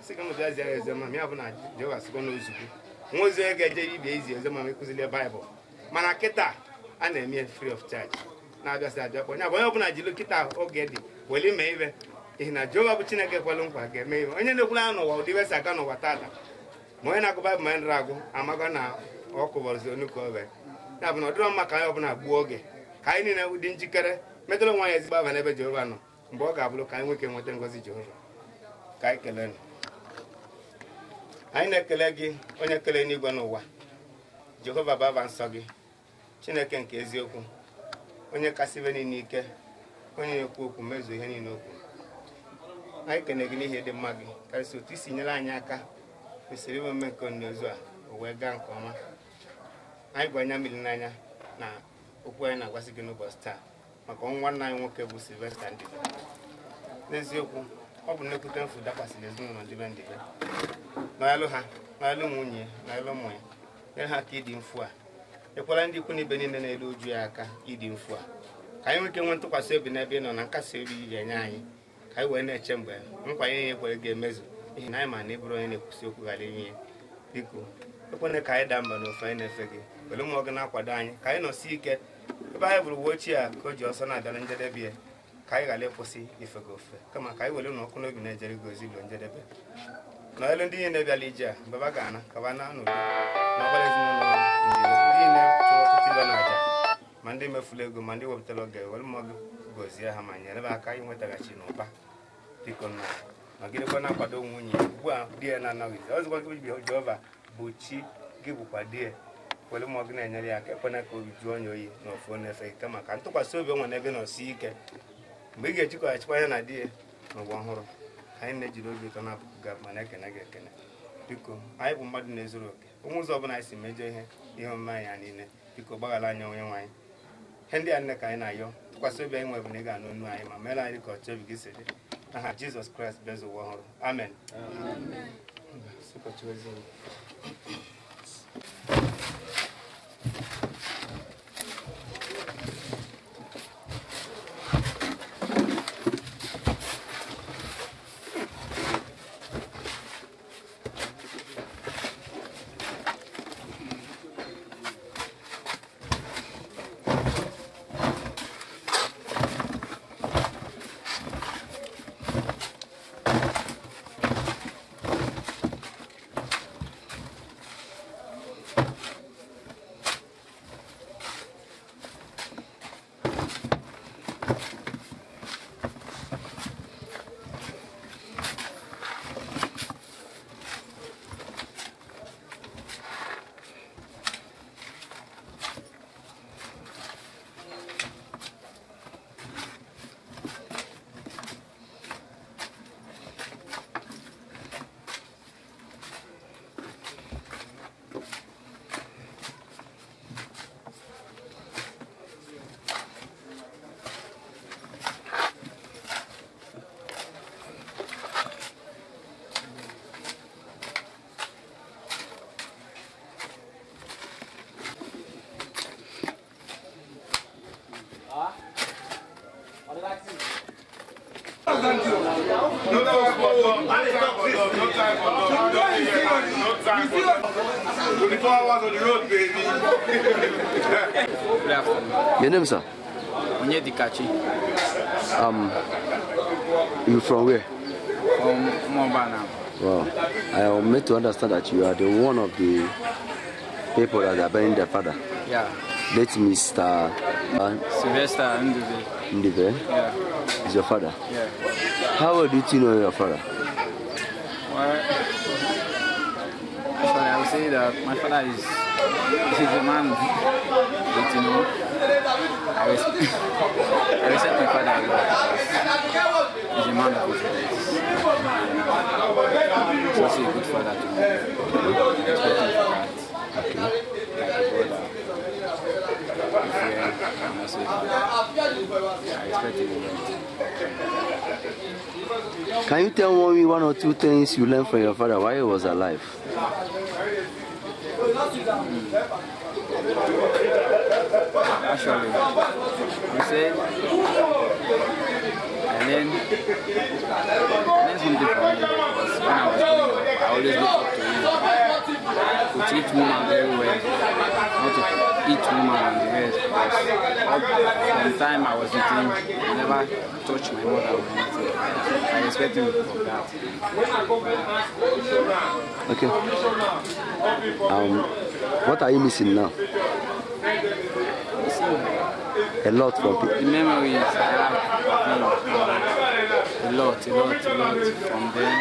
sị ka m bịa zie ya ozi ọma, ya bụ na Jehova sịkwa n'ozugbo nwa ozi onye ga-eje ibie izi ozi ọma ma ịkụzili Baịbụl. Mana kịta a na-eme free of charge, na-abịasị abịa kpọ ya bụ onye ọbụla jiri kịta oge dị weli mee ibe, n'ihi na Jehova bụ Chineke kwelu nkwa ga-eme ibe. Onye na-ekwuru anya n'ụwa ụdị ibe si aga n'ụwa tata, ma onye na-agụ Baịbụl ma onye nara agụ amago na ọ kụbọrọzi onu ka o wee. Ya bụ na ọ dịrọ mma ka anyị ọbụla gbuo oge, ka anyị niile dị njikere metụrụ nwa ya ezigbo aba n'ebe Jehova nọ, mgbe ọ ga-abụrụ ka anyị nweke nweta ngọzi Jehova. Ka anyị kelee nụ. Anyị na-ekele gị onye kele n'igwe n'ụwa, Jehova bụ aba nsọ gị, Chineke nke eziokwu, onye kasị ibe niile ike, onye na-ekwu okwu mezuo ihe niile okwu. Anyị kene gị n'ihi ịdị mma gị, karịsịa otu isi nyere anyị aka usoro ime omume nke ozu a o wee gaa nke ọma. Anyị bụ anya mmiri n'anya na okwu anyị na-agwasị gị n'ụbọchị taa maka ọnwụ nwanne anyị nwoke bụ Sylvester Ndibe. N'eziokwu, ọ bụ nnekwute mfu dakwasịrị ezinụlọ Ndibe Ndibe. Nọnyelụ ha, nọnyelụ nwunye, nọnyelụ ụmụ ya, nyere ha aka ịdị mfu a. Ekwela ndị ikwu na ibe niile na-elu uju ya aka ịdị mfu a. Ka anyị nwee ike nwee ntụkwasị obi n'ebe ị nọ na nkasi obi ị ga-enye anyị, ka anyị wee na-eche mgbe nkwa anyị ekwere ga-emezu, n'ihi na anyị ma na ị bụrụ onye na-ekwusi okwu ghara inye ya. Biko, ekwena ka anyị daa mba n'ofe anyị na-efe gị, were mmụọ gị na-akwado anyị ka anyị nọsie ike ebe anyị bụrụ uwe ochie a ka o ji ọsọ na-abịa na njedebe ya, ka anyị ghara ịkwụsị ife gị ofe, kama ka anyị were n'ọkụ n'obi na-ejere gị ozi ruo njedebe. Nọnyelụ ndị niile bịara ije a mgbe ba ga-ana ka ba na n'udo na ọgbara ezinụlọ ndị niile chụrụ ọtụtụ ibe na aja, ma ndị mefuru ego ma ndị wepụtara oge, were mmụọ gị gọzie ha ma nyere ha aka inwetaghachi n'ụba. Biko nna, nọgidekwa na-akwado nwunye ugbu a di ya na-anọghịzi. Ọzọkwa gị bụ Jehova bụ chi gị bụkwa di ya, were mmụọ gị na-enyere ya aka, ekwena ka obi jụọ onye oyi na ofu na-efe gị, kama ka ntụkwasị obi o nwere n'ebe nọ sie ike mgbe ị ga-ejikwachikwa ya na di ya n'ụwa ọhụrụ. Anyị na-ejiri obi ụtọ na-apụpụ gị ma na-ekene gị ekene. Biko, anyị bụ mmadụ na-ezuru oke, onwe ụzọ ọbụla anyị si mejọ ihe ihe omume anyị niile, biko gbaghara anyị onye nwe anyị. Ihe ndị a nne ka anyị na-ayọ, tụkwasị obi anyị nwere bụ na ị ga-anụ onu anyị ma mere anyị ka ọchọ obi gị si dị. N'aha Jizọs Kraịst bụ eze ụwa ọhụrụ. Amen. No time for dog. No time for dog. 24 hours on the road, baby. Good afternoon. Your name, sir? Onyedikachi. You from where? From Mobana. Wow. I am made to understand that you are the one of the people that are burying their father. Yeah. Late Mr. Sylvester Ndibe. Ndibe? Yeah. Is your father? Yeah. How well did you know your father? Well, actually, I would say that my father is a man that, you know, I respect my father a lot because he's a man of his words. He's also a good father to me. I respect him for that. Okay. Like a brother, a friend, and also a father. I respect him a lot. Can you tell me one or two things you learned from your father while he was alive? Actually, we say I learned something from him because when I was growing up, I always looked up to him to treat women very well, not to eat woman and the rest. Because up from time I was with him, he never touched my mother or anything. I respect him for that. Okay. What are you missing now? A lot from people. The memories I have of him, a lot from them,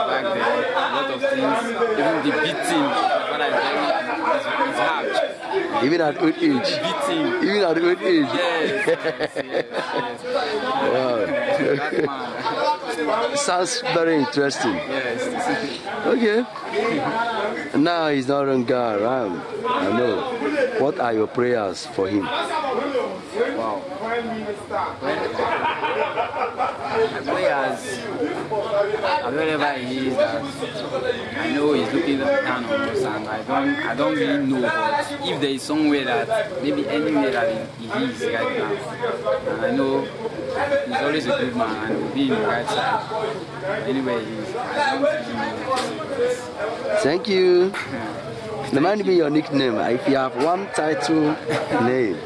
back then, a lot of things, even the beating. My father is very, is hard. Even at old age. Beating. Even at old age. Yes. Wow. That man. Sounds very interesting. Yes. Okay. Now he's no longer around. I know. What are your prayers for him? Wow. My prayers, wherever he is, that I know he's looking down on us, and I don't really know, but if there is somewhere that maybe anywhere that he is right now, and I know he's always a good man and will be in the right side. Anywhere he is, I don't really know. Thank you. Remind me your nickname. If you have one title name,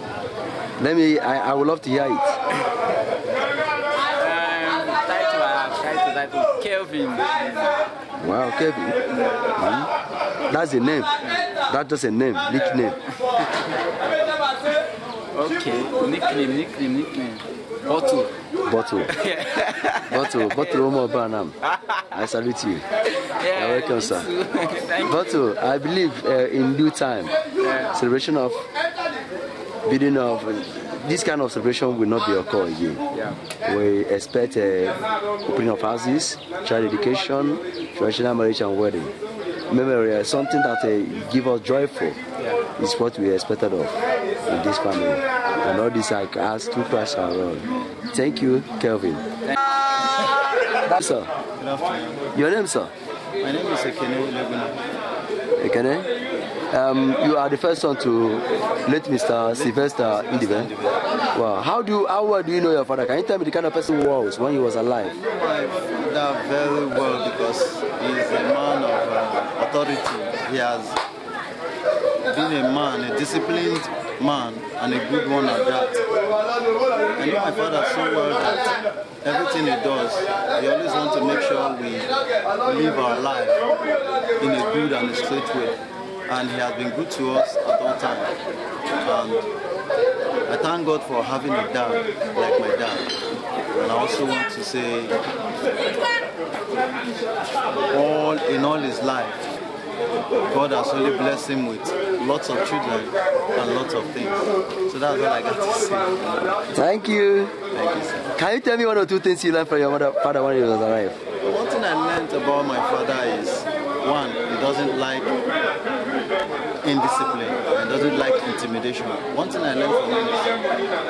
let me. I would love to hear it. Title Kelvin. Wow, Kelvin. Mm-hmm. That's a name. That's just a name, nickname. Okay, nickname. Bottle. Bottle. Bottle, Omo Banam. I salute you. Yeah, you're welcome, sir. Thank you. Bottle, I believe in due time, celebration of building of this kind of celebration will not be occur again. Yeah. We expect opening of houses, child education, traditional marriage and wedding. Memory, something that give us joyful is what we expected of in this family. And all this I ask through Christ our Lord. Thank you, Kelvin. Sir. Good afternoon. Your name, sir? My name is Ekene Leguna. Ekene? You are the first one to late Mr. Sylvester Ndibe. Wow. How well do you know your father? Can you tell me the kind of person he was when he was alive? I know my father very well because he is a man of authority. He has been a man, a disciplined man, and a good one at that. I know my father so well that everything he does, he always wants to make sure we live our life in a good and a straight way. And he has been good to us at all times. And I thank God for having a dad like my dad. And I also want to say, in all his life, God has only blessed him with lots of children and lots of things. So that's all I got to say. Thank you. Thank you, sir. Can you tell me one or two things you learned from your father when he was alive? One thing I learned about my father is, one, he doesn't like indiscipline and doesn't like intimidation. One thing I learned from him is,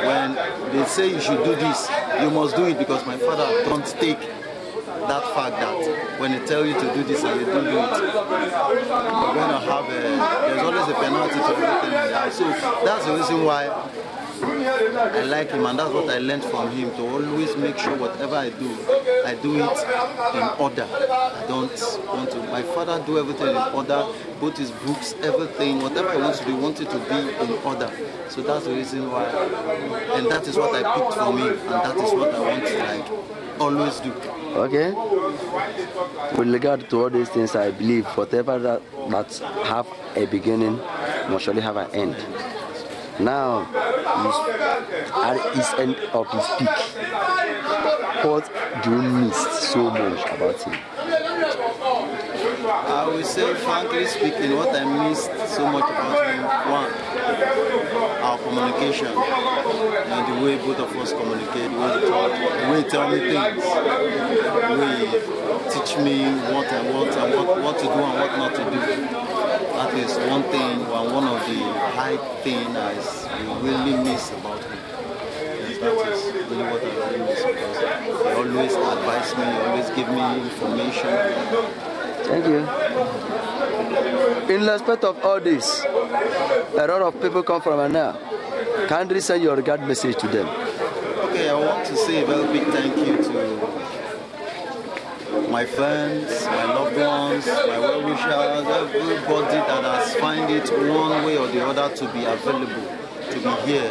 when they say you should do this, you must do it, because my father don't take that fact that when they tell you to do this and you don't do it, you're going to have there's always a penalty to everything in life. So that's the reason why I like him, and that's what I learned from him, to always make sure whatever I do it in order. I don't want to. My father do everything in order, both his books, everything, whatever he wants to do, he wants it to be in order. So that's the reason why, and that is what I picked from him, and that is what I want to always do. Okay. With regard to all these things, I believe whatever that have a beginning must surely have an end. Now, he's at his end of his peak. What do you miss so much about him? I will say, frankly speaking, what I missed so much about him, one, our communication, and the way both of us communicate, the way we talk, the way he tell me things, the way he teach me what I want and what to do and what not to do. That is one thing, and one of the high things I really miss about him. Yes, that is really what I really miss, because he always advise me, he always give me information. Thank you. In respect of all this, a lot of people come from now. Kindly send your regard message to them. Okay, I want to say a very big thank you to my friends, my loved ones, my well-wishers, everybody that has found it one way or the other to be available, to be here.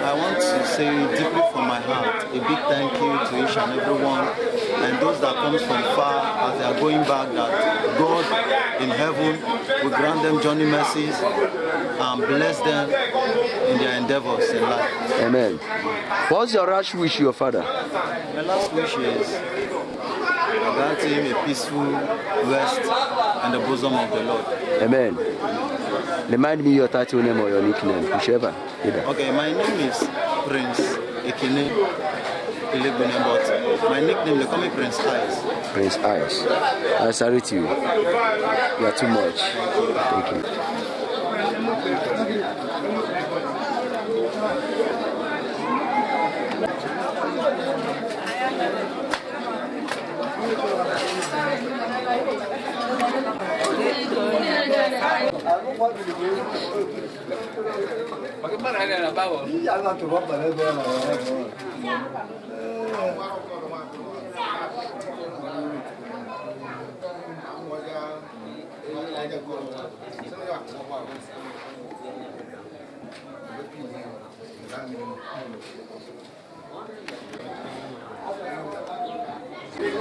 I want to say deeply from my heart a big thank you to each and everyone, and those that comes from far as they are going back, that God in heaven will grant them journey mercies and bless them in their endeavors in life. Amen. What's your last wish, your father? My last wish is I grant him a peaceful rest in the bosom of the Lord. Amen. Remind me your title name or your nickname, whichever. Either. Okay, my name is Prince Ekene Ilegbune, but my nickname, they call me Prince Eyes. Prince Eyes. I salute you. You are too much. Thank you.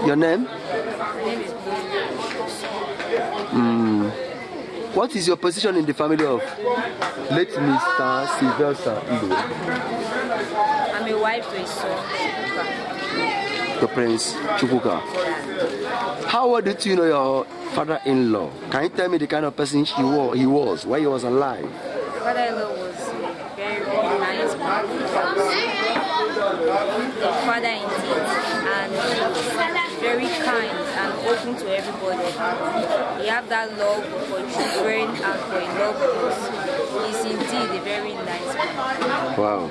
Your name? My name is Blue. What is your position in the family of late Mr. Sylvester Ndukwe? I'm a wife to his son, Chukwuka. The Prince Chukwuka. How well did you know your father-in-law? Can you tell me the kind of person he was while he was alive? My father-in-law was a very, very nice man. A father indeed, and very kind and open to everybody. He had that love for children and for his loved ones. He's indeed a very nice man. Wow.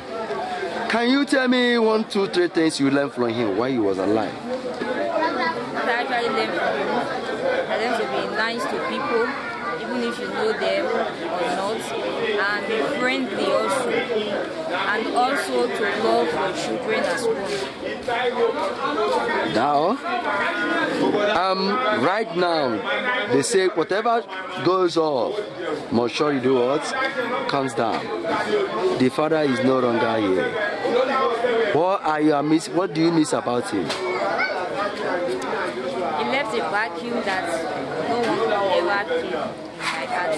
Can you tell me 1, 2, 3 things you learned from him while he was alive? What I actually learned from him, I learned to be nice to people, even if you know them or not, and be friendly also, and also to love your children as well. Now, right now, they say whatever goes up, must surely do what? Comes down. The father is no longer here. What are you miss? What do you miss about him? He left a vacuum that no one could ever fill in my heart.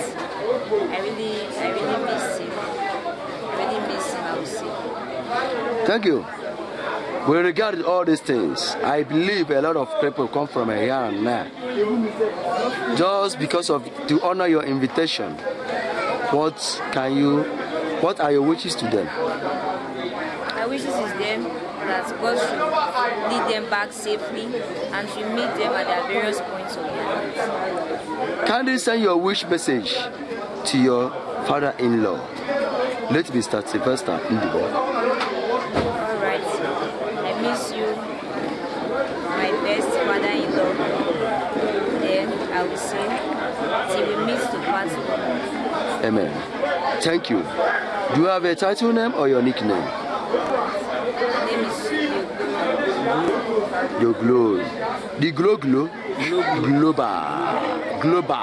I really miss him. I really miss him, I would say. Thank you. With regard to all these things, I believe a lot of people come from here and there. Just because of to honor your invitation, what are your wishes to them? My wishes is them that God should lead them back safely and should meet them at their various points of their lives. Kindly send your wish message to your father-in-law, late Mr. Sylvester Ndukwe. All right. I miss you, my best father-in-law. Then I will say, till we meet to part. Amen. Thank you. Do you have a title name or your nickname? My name is Your glory. The glow glow. Global. Global.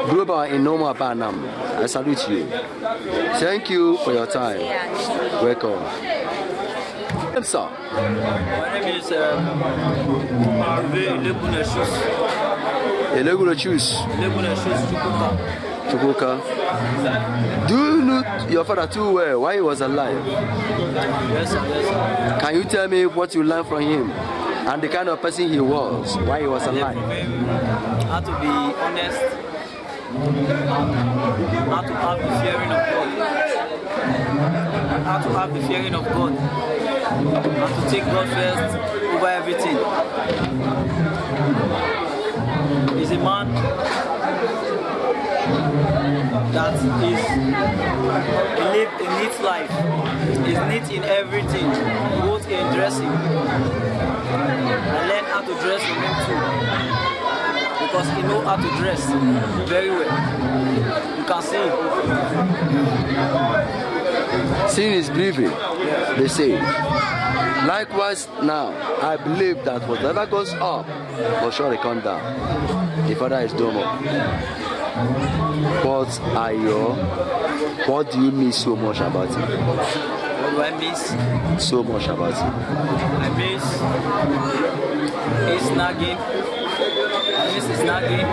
Global in normal Banam. I salute you. Thank you for your time. Welcome. Sir. My name is Eleguneshus. Eleguneshus. Eleguneshus Chukwuka. Chukwuka. Do you know your father too well while he was alive? Yes, sir, yes, sir. Can you tell me what you learned from him and the kind of person he was while he was alive? How to be honest, and how to have the fearing of God. How to have the fearing of God. How to take God first over everything. He's a man that is, he lived a neat life. He's neat in everything, both in dressing. I learned how to dress from him too, because he knows how to dress very well. You can see him. Seeing is believing, they say. Likewise now, I believe that whatever goes up will surely come down. The father is no more. What do you miss so much about him? What do I miss? So much about him. I miss his nagging. I miss his nagging.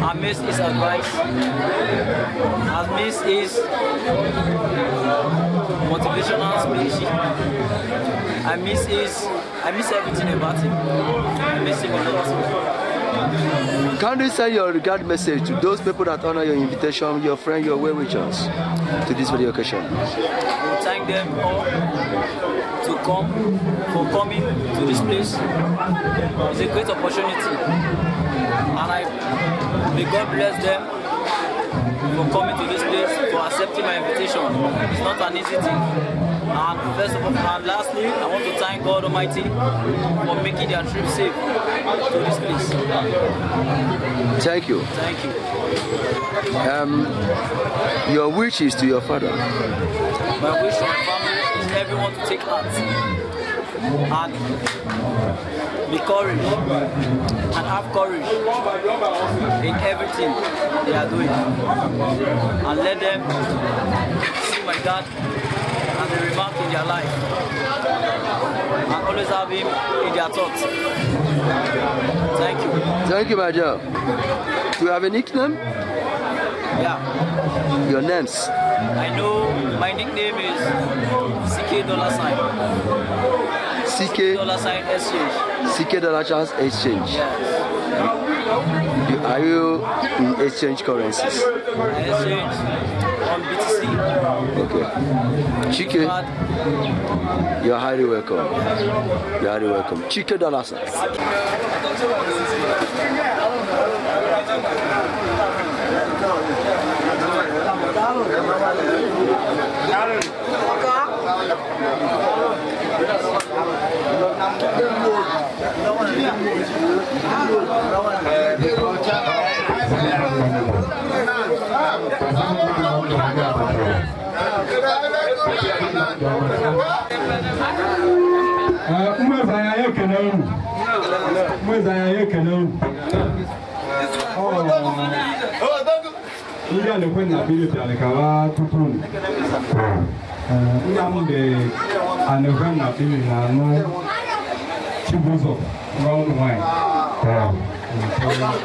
I miss his advice. I miss his motivational speech. I miss everything about him. I miss him a lot. Can you send your regard message to those people that honor your invitation, your friend, your well-wishers, to this very occasion? I thank them all to come for coming to this place. It's a great opportunity, and I may God bless them for coming to this place, for accepting my invitation. It's not an easy thing. And first of all, and lastly, I want to thank God Almighty for making their trip safe to this place. Thank you. Thank you. Your wish is to your father. My wish to my family is everyone to take heart and be courage and have courage in everything they are doing, and let them see my dad as a remark in their life and always have him in their thoughts. Thank you. Thank you, my dear. Do you have a nickname? Yeah. Your names? I know my nickname is CK Dollar Sign. CK Dollar Sign Exchange. CK Dollar Charles Exchange. Yes. Are you in exchange currencies? I exchange on BTC. Okay. Chike, you are highly welcome. You are highly welcome. Chike Dollar Sign. Ndị a na-ekwe na Filip ka tupu Nnamdi Anekwe na Filip na-anụ Chibụzọ nwa ụmụ nwanyị.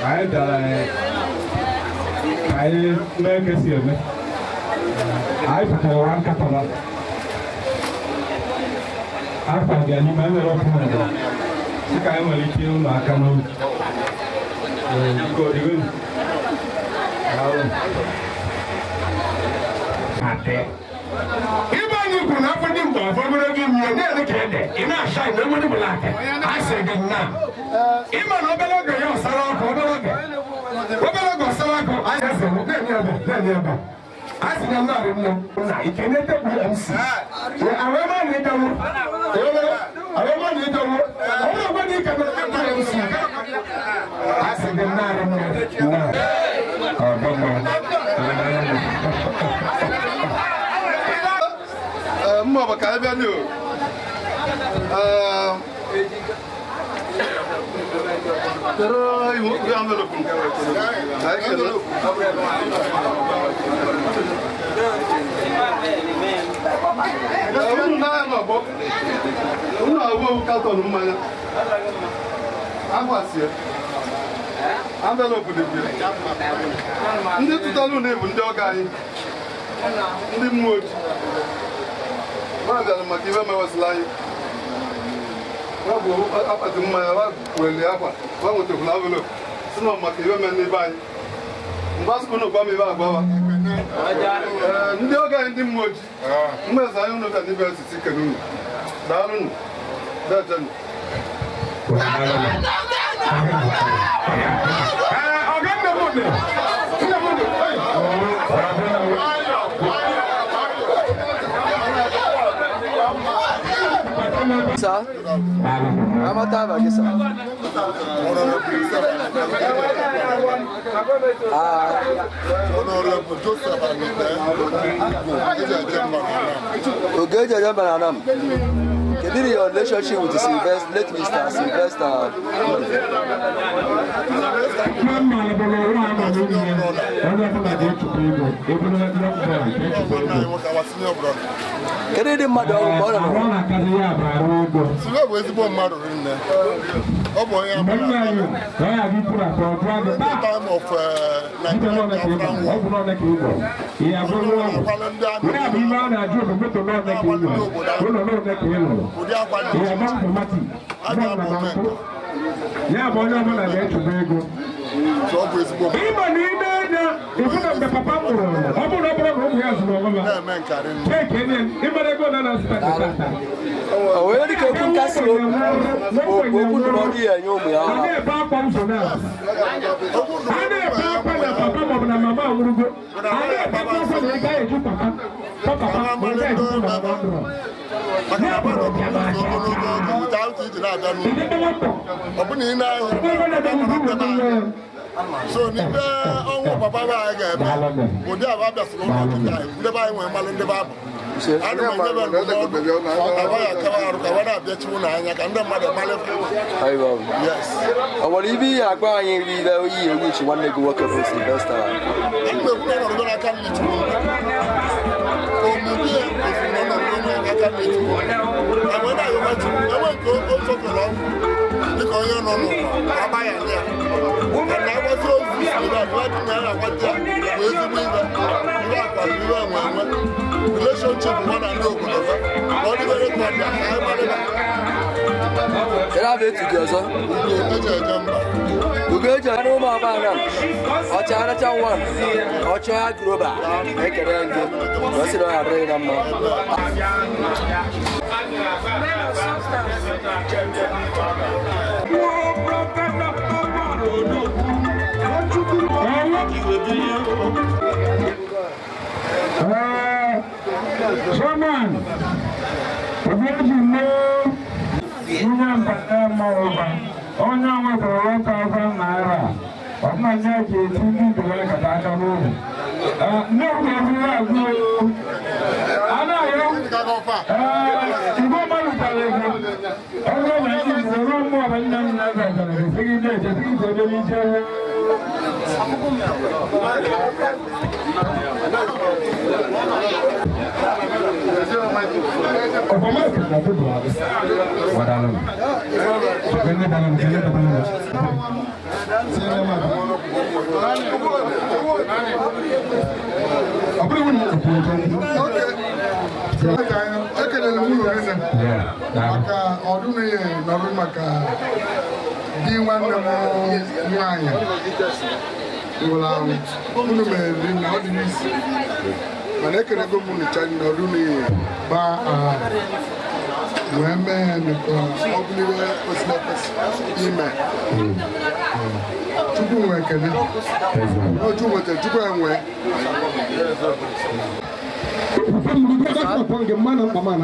Anyị bịara ka anyị mee ka esi eme. Anyị pụtara ụra nkata na afọ dị anyị ma enwere ọkụ na sị ka anyị nwere ike ụlọ aka n'obi. Ibe anyị kwuru na afọ ndị mgbe afọ ogologo imi ya na-ere ka ede ị na-acha ime enwere bụla aka a sị gị nna ịma na obere oge ya ọsara ọkụ obere oge ọsara ọkụ anyị sị na-enye ebe na-enye ebe a sị na nna nne nna ike na-etekwu MC ahụ ebe a na-edewo ahụ ebe a na-edewo ọ bụrụ ogwe na ike na MC a sị gị nna nne nna Mma ka anyị bịa n'o. Pero iwu envelope. Ka anyị kele. Unu na-anya n'ọgbọ. Unu abụọ katọn mmanya. Akwasie. Envelope dị ndị tụtara unu bụ ndị ọga anyị. Ndị mmụọ ojii. Ba bịara maka ibe mewasịla anyị. Ba bụ akpati mmanya, ba weli akwa, ba nwetakwula envelope. Si na maka ibe mere n'ebe anyị. Mgbe asịkwa unu gwa m ibe agbawa. Ndị ọga anyị ndị mmụọ ojii. Mmezi anyị unu bịa n'ibe osisi kene unu. Daalụ unu. Dajenu. Sir, Amata Abagi, sir. Honorable Joseph Anite, Ogeje Jembananam. Kediri your relationship with Sylvester, late Mr. Sylvester? Kedu ndị mmadụ ọrụ mgbe ọ nọ n'ụwa? Sylvester bụ ezigbo mmadụ rinne. Ọ bụ onye The time of Nigerian Biafran War. Ụdị akwa dị iche iche. A ga-abụ omenka. Ya bụ onye ọbụla ga-echukwa ego. So ọ bụ ezigbo mmadụ. Ịma na ime anya Ịfụ na mgbe papa mụrụ ọ bụrụ na ụmụ ya zụrụ onwe ha keke ịmara ego na na-azụta tata. O nwere dịka okwu nkasi obi okwu ndụmọdụ ya enye ụmụ ya A na-ebe akwa ụzọ na a na-ebe akwa na papa maọbụ na mama anwụrụgo. A na-ebe akwa ụzọ na ị gaghị eju papa papa ma ị gaghị eju mama ndụrụ. Maka na mmadụ bụ ogologo oge without iji na-abịa n'ụlọ ọ bụ na ị na-ahụ so n'ibe ọnwụ papa be anyị ga-eme ụdị aba bịasịrị ụlọ kịta ndị be anyị nwee mmalụ ndị be abụ ana m enyebe ndụmọdụ ka ya akawa arụ ka wa na-abịachi ụlọ anya ka ndị mmadụ malụ. Yes. Ọ nwere ibe ihe agwa anyị nri ibe oyi ewu ichi nwanne gị nwoke bụ Sylvester? Ana m ekwu na ọnọdụ n'aka nri Chukwu omume ya kwesịrị na ọnọdụ n'aka nri Chukwu enwe na-ayọba Chukwu enwe nke o chọfere ọnwụ dịka onye nọ n'ụwa agba ya ya na agbasi ozu ibe abụọ dị na ya agbati ya bụ ezigbo ibe ibe akwado ibe enwe enwe relationship nwa na ndị obodo ha ka ọ dịbere ka ọ dị ka anyị marịba. Kedu abụ etu gị ọzọ? Eji eje mba. Ugo eji eje ụmụ abana ọcha aracha nwa ọchọ ya global ekele gị ọ sị na ọ adịrị na mma. Chairman, Obi ihe mbata mma onye nwetara 1,000 naira ọmụmanya ji eti ndị ndụmọdụ kata aka n'ụlọ. Nne m ga-eburu agụ anaghị igwe mmadụ tara ego ọrụ na ndị nzere mmụọ na nna m na-eze tara ego sigi na-eche sigi ka ebe n'ije. Ekelere m ụlọ eze maka ọdụm ihe nọrụ maka di nwanne m nwaanyị nwụrụ anwụ unu meriri na ọ dị n'isi mana ekelego m unu cha na ọdụm ihe gbaa agha wee mee ya maka ọ bụrụ ihe kwesịrị ekwesị ime. Chukwu nwe ekele otu nwetara Chukwu enwe.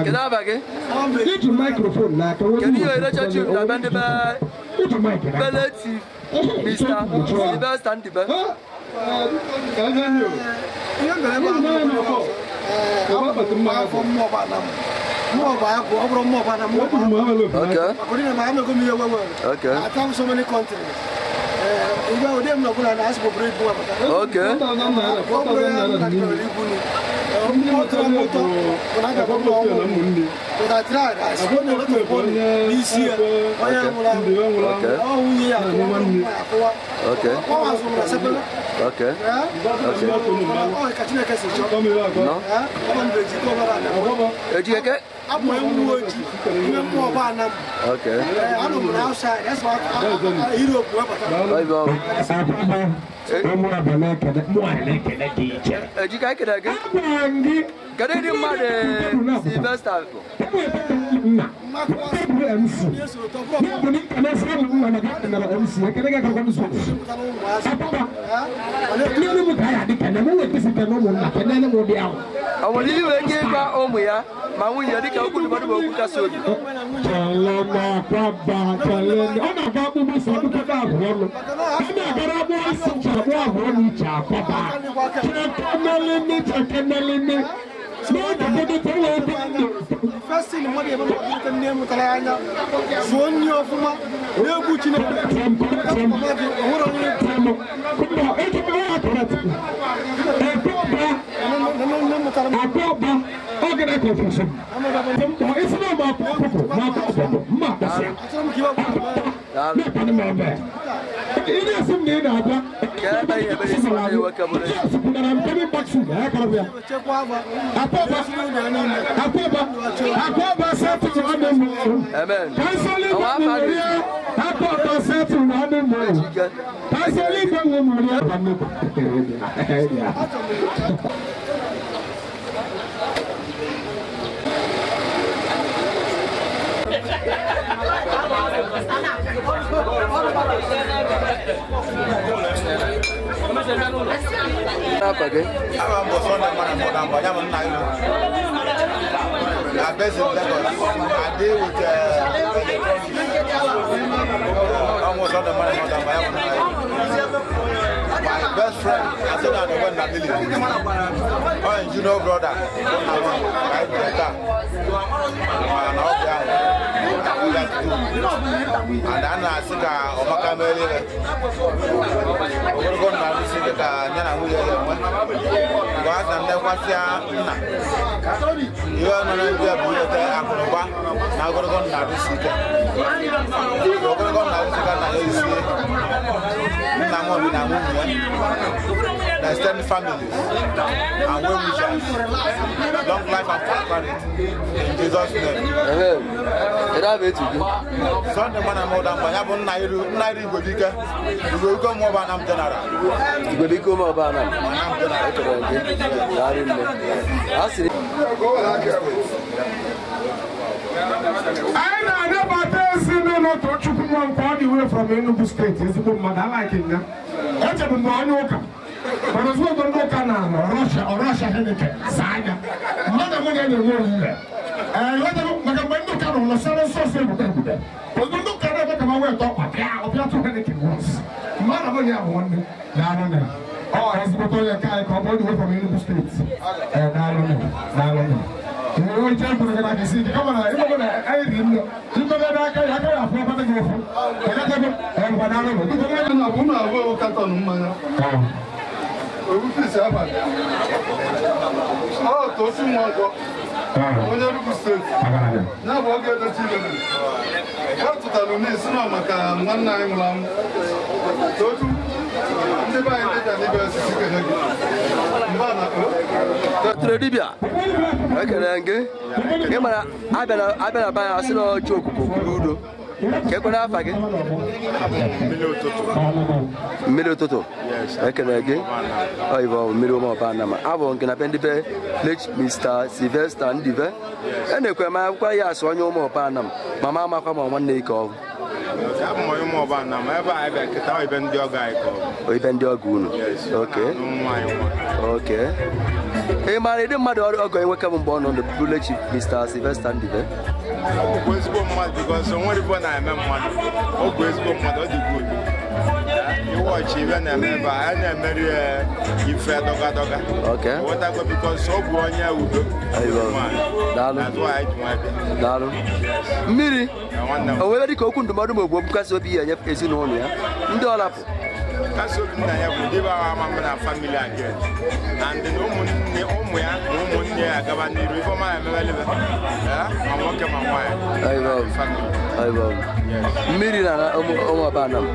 Kedu aba gị? Iji microphone n'aka. Kedu ihe relationship na be ndị be leti Mr. Sylvester Ndibe? Okay. I travel so many countries. Okay. Okay. Okay. No. Ejike? Okay. Ejike ekele gị. Kedu ndị mmadụ Sylvester bụ? Ọ nwere ihe nwere ike ịgwa ụmụ ya ma nwunye ya dịka okwu ndụmọdụ bụ okwu nkasi obi? Ọ na-aga akpụkpọ isi akpụkpọ abụọ ọnụ. Ọ na-agara akpụ isi ncha akpụ abụọ na uche akpọba. Chekemeleme chekemeleme. N'oge gbọdọtọ wee ebe ndị. First thing mmadụ ebe mmadụ nne mụtara ya anya zụọ nri ọfụma na-egwu Chineke. Ị na-asị m na ị na-abịa Amen. I based in Lagos. I deal with almost all the money. My best friend, I said I went to million. Oh, you know, brother. I and then I think I'm extended families and well wishers. Long life and prosperity in Jesus' name. Amen. Sunday man I'm older, but I'm not Igbo Igbo more than general. Igbo more than I know all the way from Enugu State. I like it now. But as well, go Russia or Russia Henneke, Saga. Mother Money and Oh, he's got a guy called from Enugu State. And I don't know. Dibia. Ekele gị mara abịa na banya asị na ọjọ okuko kwuru udo ka ekwe n'afa gị mmiri ụtụtụ ekele gị oyibo mmiri ụmụ ọba na ma abụ nke na be ndị be late Mr. Sylvester Ndive e na-ekwe m akwụkwọ ya asụ onye ụmụ ọba na m mama amakwa ma nwanne ike ọgwụ ibe ndị ọgọ unu. Okay. Okay. Ị maara ịdị mmadụ ọgọ enweke bụ mgbe ọ nọ n'ụlọ Chief Mr. Sylvester Ndive? Ọ bụkwa ezigbo mmadụ because o nwere ife na-eme mmadụ. Ọ bụ ezigbo mmadụ, ọ dị good. Iwọchi ife na-eme ebe a, a na-emeri ife dọga dọga. Okay. Ghọtago because ọ bụ onye udo. Daalụ. Daalụ. Mmiri o nwere dịka okwu ndụmọdụ ma ọ bụ okwu nkasi obi ya nye ezinụlọ ya ndị ọ lapụ? Nkasi obi nna ya bụ ndị bụ ama mma na family again and na ụmụnne ụmụ ya na ụmụnne ya agaba n'iru ife ọma ya emebelebe ma nwoke ma nwaanyị. Mmiri na ụmụ ọbana m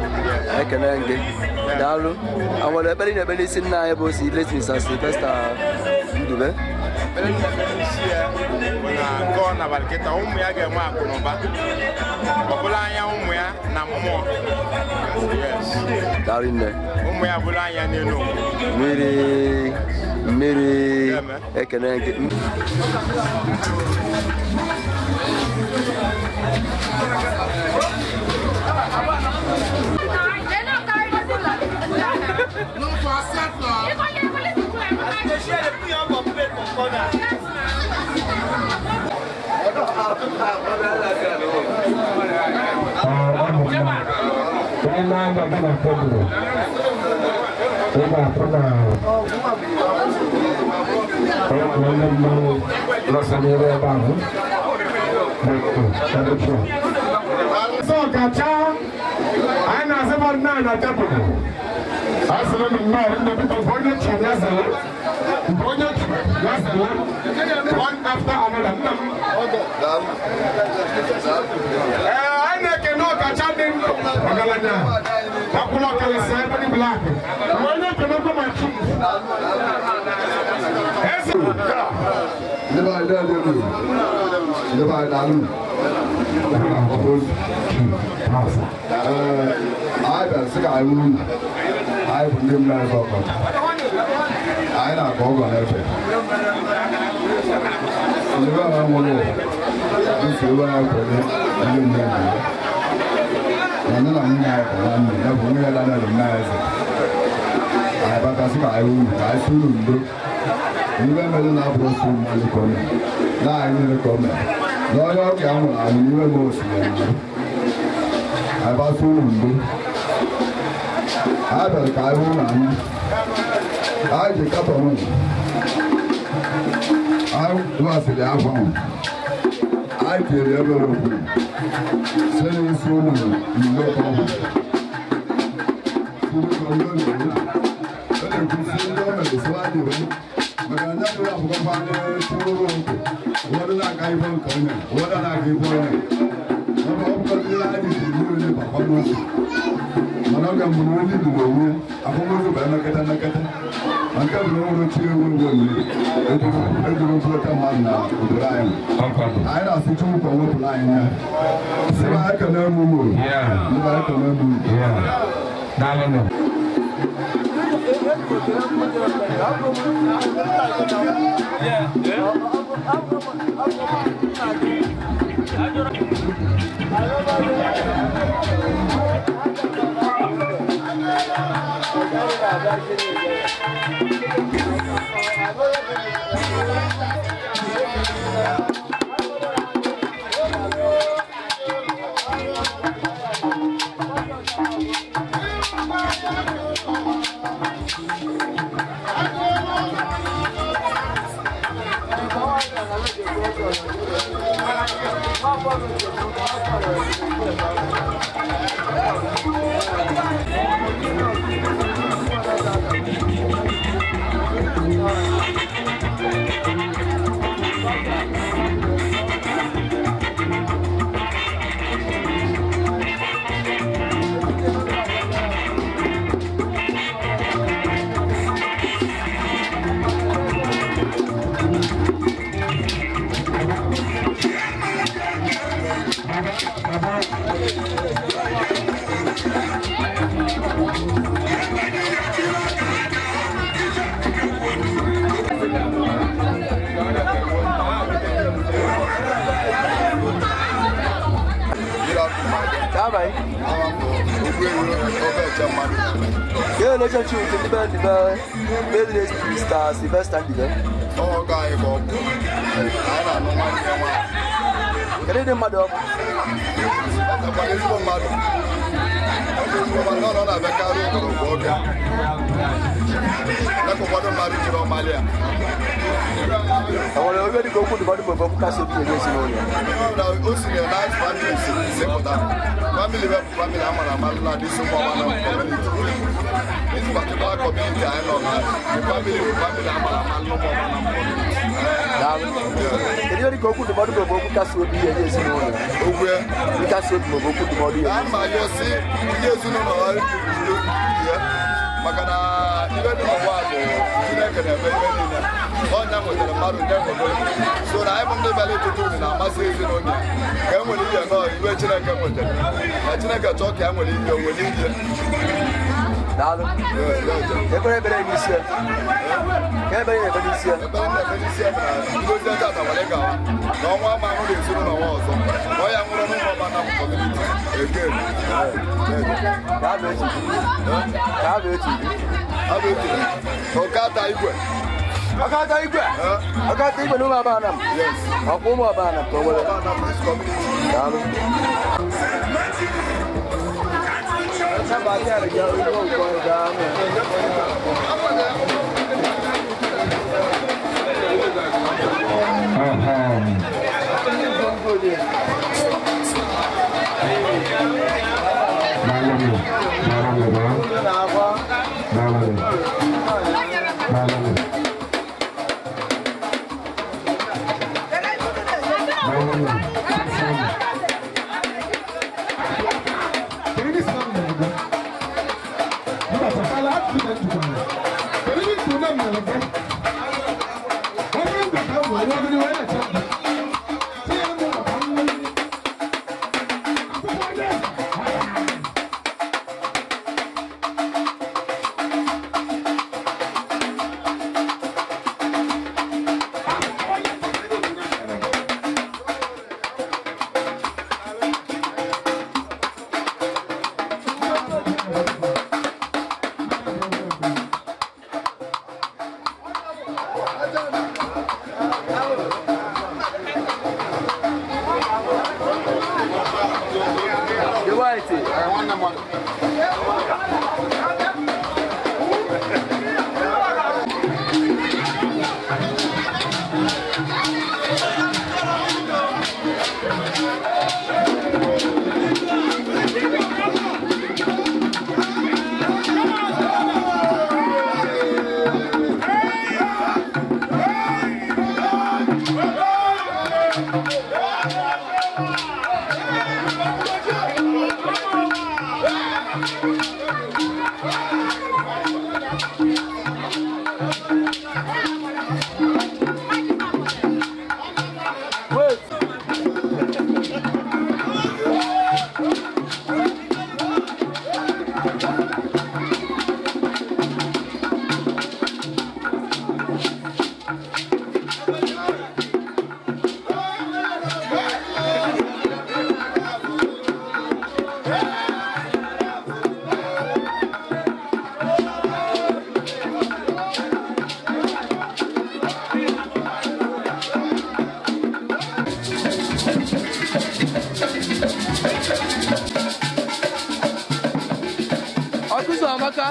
ekene gị daalụ. Nwere ekpere ị na-ekpe n'isi nna anyị bụ si late Mr. Sylvester Ndube? Ekpere m na-ekpe n'isi ya bụ na nke ọ nabara kịta ụmụ ya ga-enwe akụ na ụba ọ bụla anya ụmụ ya na mmụọ. Daalụ nne. Ụmụ ya bụla anya n'elu. Mmiri mmiri ekene gị. One after another. I black. Wee na-ekenekwa ma chief. Eze. Ndị be anyị na-adị elu. Ndị be anyị na-alụ. Ee, anyị bịara sị ka anyị wuru unu. Anyị bụ ndị mmiri ebe ọkọ. Anyị na-akọ ọgọ n'efe. Ndị be anyị nwụrụ nsogbu ebe anyị kwere ndị mmiri na ya. Na nne na nwunye anyị bụ nwanne ya bụ nwunye Daniel nna eze. Anyị bata sị ka anyị wuru ka anyị sị unu ndo. Ibe mere na-abụrụ osu mmadụ ka o mere. Na anyị niile ka o mere. Na onye ọka a nwụrụ anwụ n'iwe m osimiri mbụ. Anyị bata unu mbụ. Anyị bịara ka anyị hụ n'anya. Anyị ji katọn ụnụ. Anyị dụghasịrị akwa ahụ. Anyị tinyere ebe okwu. Si n'isi ụlọ ndo ka ọ bụ. Si n'ụlọ ndo na-ewu. Ọ na-ekwusi ndị o mere si adị ewu. Maka na ndị akwụkwọ anyị tụrụ okwu. Ụfọdụ na-aga ibe nke onye, ụfọdụ na-aga ibe onye. Ọ bụrụ ihe anyị ji mmiri bụ akwamozu. Mana oge mbụ na onye Igbo onwe akwamozu bụ emekata emekata. Ma nke bụ na o nwere chi ewu ewu mmiri ejiri bụrụta mmadụ na obodo anyị. Anyị na-asị Chukwu ka o wepụrụ anyị ya. Sị ma anyị kene m unu. Ndị be anyị kene m unu. Daalụ. Yeah, relationship with the Mr. Sylvester Ndibe. Oh, guy, Bob. I don't know my Kedu ndị mmadụ ọ bụ? Ezigbo mmadụ. Ọ na-abịakarị ụgọrọ oge. Dịka ụfọdụ mmadụ jiri ọmalị a. E nwere onye dịka okwu ndụmọdụ maọbụ okwu kasị obi enye ezinụlọ ya? O si na nice family si pụta. Family bụ family a mara ama na this Ụmụọma community. This particular community anyị nọ na the family bụ family a mara ama n'Ụmụọma na community. Daalụ. Kedu ihe dịka okwu ndụmọdụ maọbụ okwu kasị obi enye ezinụlọ ya? Okwu ya? Nkasi obi maọbụ okwu ndụmọdụ ya? A ma ayọ si ndị ezinụlọ ha ya maka na ibe dị n'ụwa bụ Chineke na-eme ihe niile. Ọnya nwetara mmadụ nke nwere so na anyị bụ ndị bịara ịtụtụ unu na-amasị ezinụlọ ka e nwere ihe nọọ iwe Chineke nwetara na Chineke chọọ ka e nwere ihe o nwere ihe. Daalụ. Ekpere ekpere n'isi ya. Ka ekpere na-ekpe n'isi ya. Ekpere na-ekpe n'isi ya bụ na ngozi tata nwere gawa na ọnwa ama ahụ na ezinụlọ nwa ọzọ na ọ ya nwụrụ n'ụmụọma na kọmuniti eke. Ka abụ etu. Ka abụ etu. Abụ etu. Ọkata igwe. Ọkata igwe. Ọkata igwe na ụmụ Abanam. Ọkwa ụmụ Abanam ka o nwere. Daalụ. Daalụ. Kedu ihe ikwu na mmere gị? Onye ndụ ka m were ogiri wee na-eche ndụ. Sị ya mụ maka mmiri. Akwụkwọ ndị eze. Ọkụzụ amaka.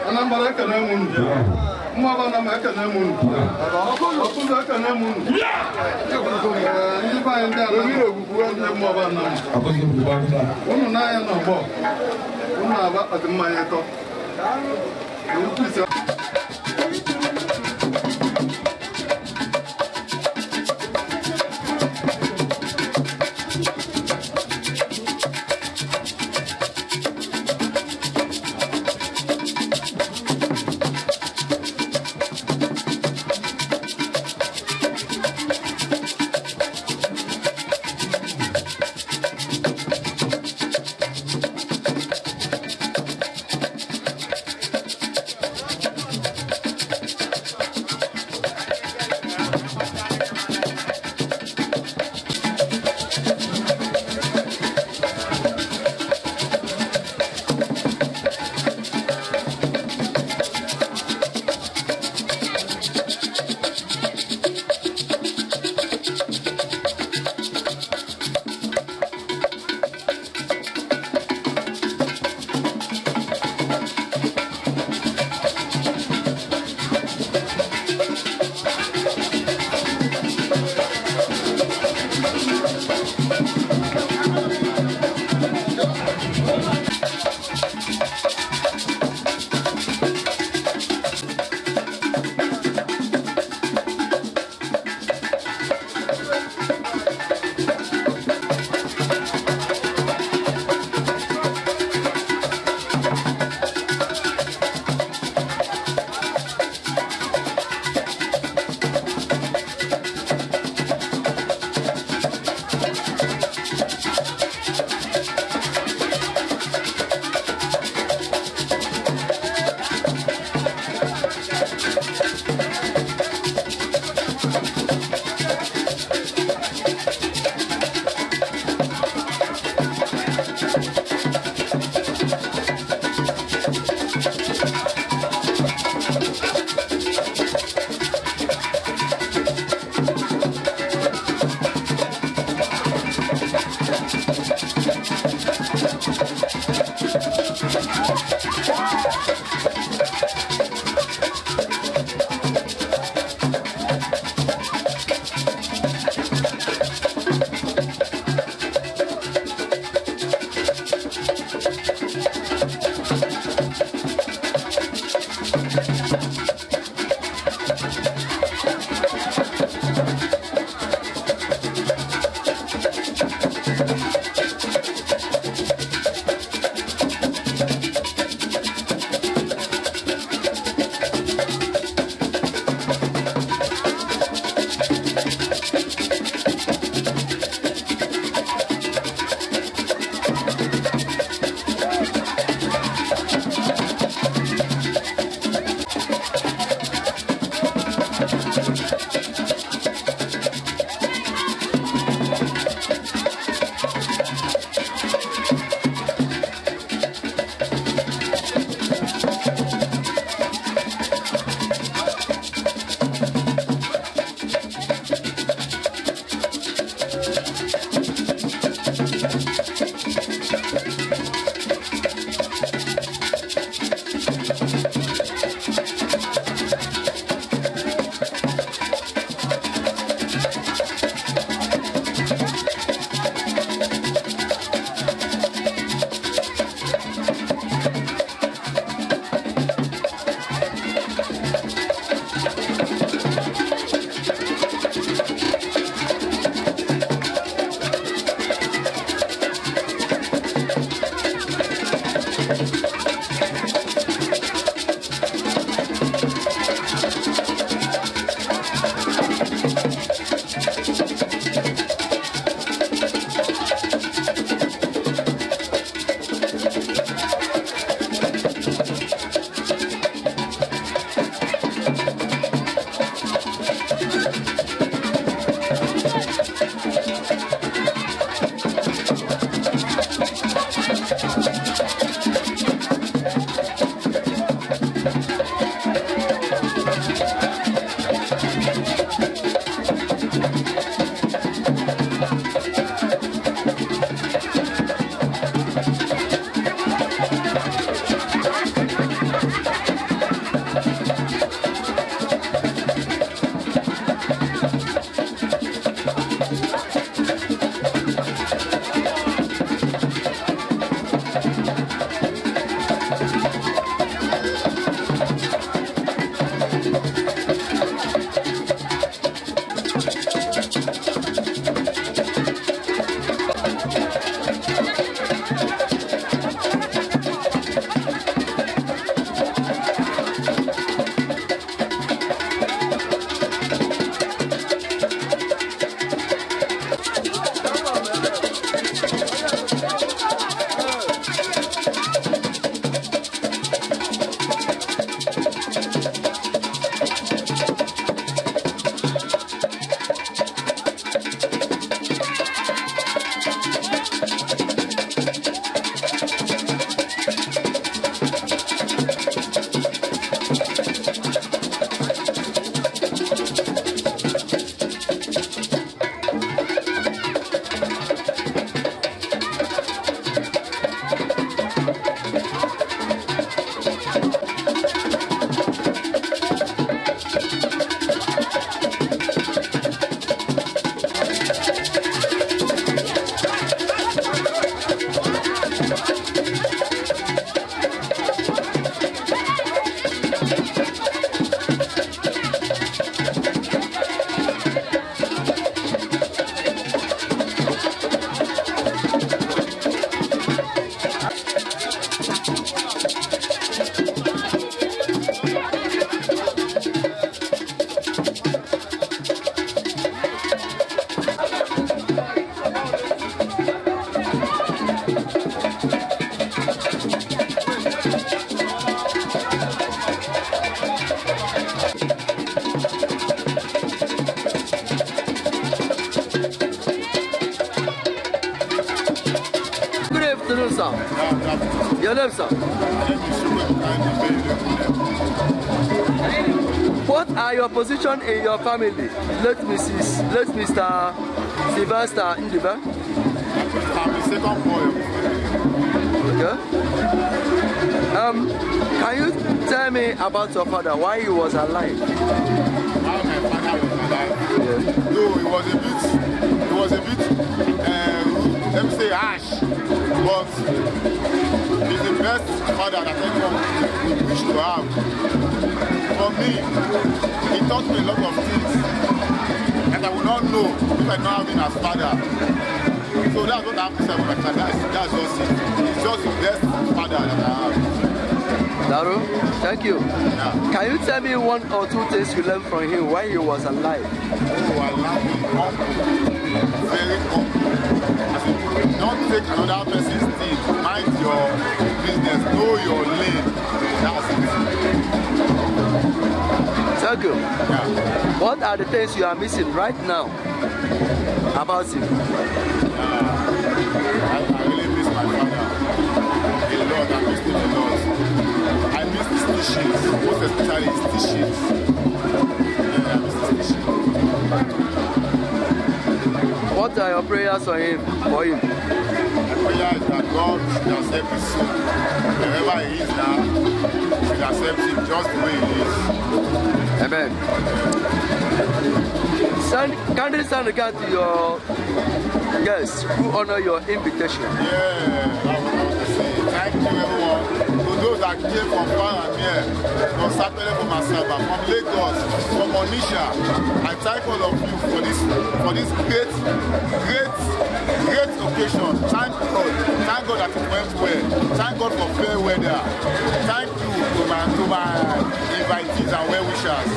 Anambra ekene m unu. Mmụọ na m ekene m unu. Ọkụzụ ekene m unu. Ndị be anyị ndị ala ndị mmụọ na m. Unu na-anya n'ọgbọ. Unu na-aba akpati mmanya ịtọ. afternoon, sir. Your name, sir? What are your position in your family? Late Mr. Sylvester Ndibe. I'm the second boy. Okay. Can you tell me about your father, why he was alive? How my father was alive? Yeah. No, he was a bit, let me say harsh, but he's the best father that anyone would wish to have. For me, he taught me a lot of things that I would not know if I don't have him as father. So that's what I have to say about my father. That's just it. He's just the best father that I have. Daru, thank you. Yeah. Can you tell me one or two things you learned from him while he was alive? Oh, I learned him humble. Very humble. As in, don't take another person's thing. Mind your business. Know your lane. That's it. Thank you. Yeah. What are the things you are missing right now about him? I really miss my father a lot. I miss him a lot. I miss his teachings, most especially his teachings. Yeah, I miss his teachings. What are your prayers for him? For him? My prayer is that God should accept his soul. Wherever he is now, he should accept him just the way he is. Amen. Kindly send a card to your guests who honor your invitation. Yeah, I want to say thank you everyone. To those that came from far and near, from Sapele, from Asaba, from Lagos, from Onitsha, I thank all of you for this great, great, great occasion. Thank God. Thank God that it went well. Thank God for fair weather. Thank you to my invitees and well-wishers.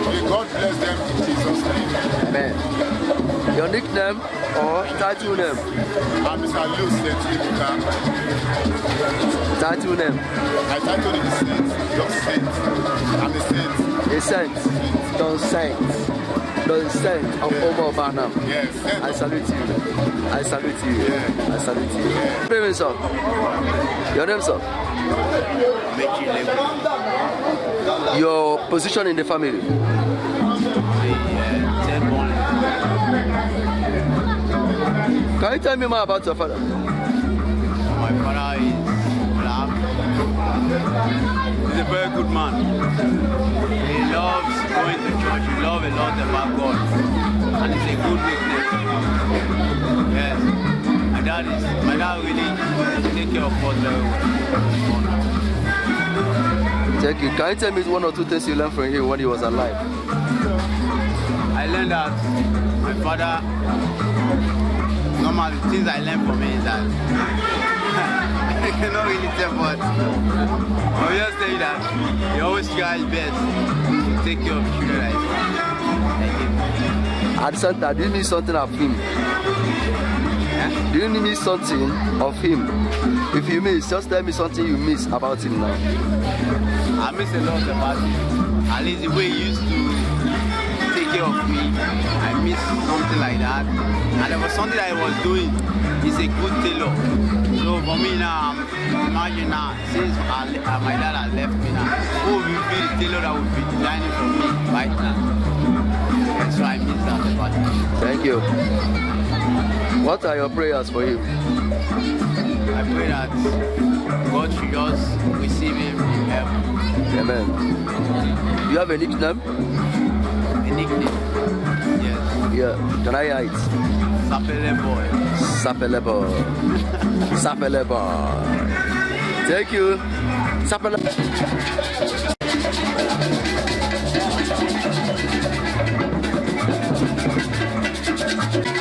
May God bless them in Jesus' name. Amen. Your nickname or title name? I'm Mr. Luke Saint. Title name? My title is Saint. Just Saint. I'm a saint. A saint. Don Saint. Don Saint of Omo. Yes. I salute you. I salute you. Yeah. I salute you. Yeah. Good evening, sir. Your name, sir? Your position in the family? Can you tell me more about your father? My father is black. He's a very good man. He loves going to church. He loves a lot about God. And he's a good witness. Yes. My dad really takes care of us very well. Thank you. Can you tell me one or two things you learned from him when he was alive? I learned that my father, normally things I learned from him is that I cannot really tell, but I'll just tell you that he always tries his best to take care of the children. Thank you. At the center, do you need something of him? Yeah? Do you need something of him? If you miss, just tell me something you miss about him now. I miss a lot about him. At least the way he used to take care of me, I miss something like that. And there was something I was doing. He's a good tailor. So for me now, imagine now, since my dad has left me now, who will be the tailor that will be designing for me right now? And so I miss that about him. Thank you. What are your prayers for him? I pray that God should just receive him in heaven. Amen. You have a nickname? A nickname? Yes. Yeah. Can I hear it? Sapele boy. Sapele boy. Sapele boy. Thank you. Sapele. Thank you.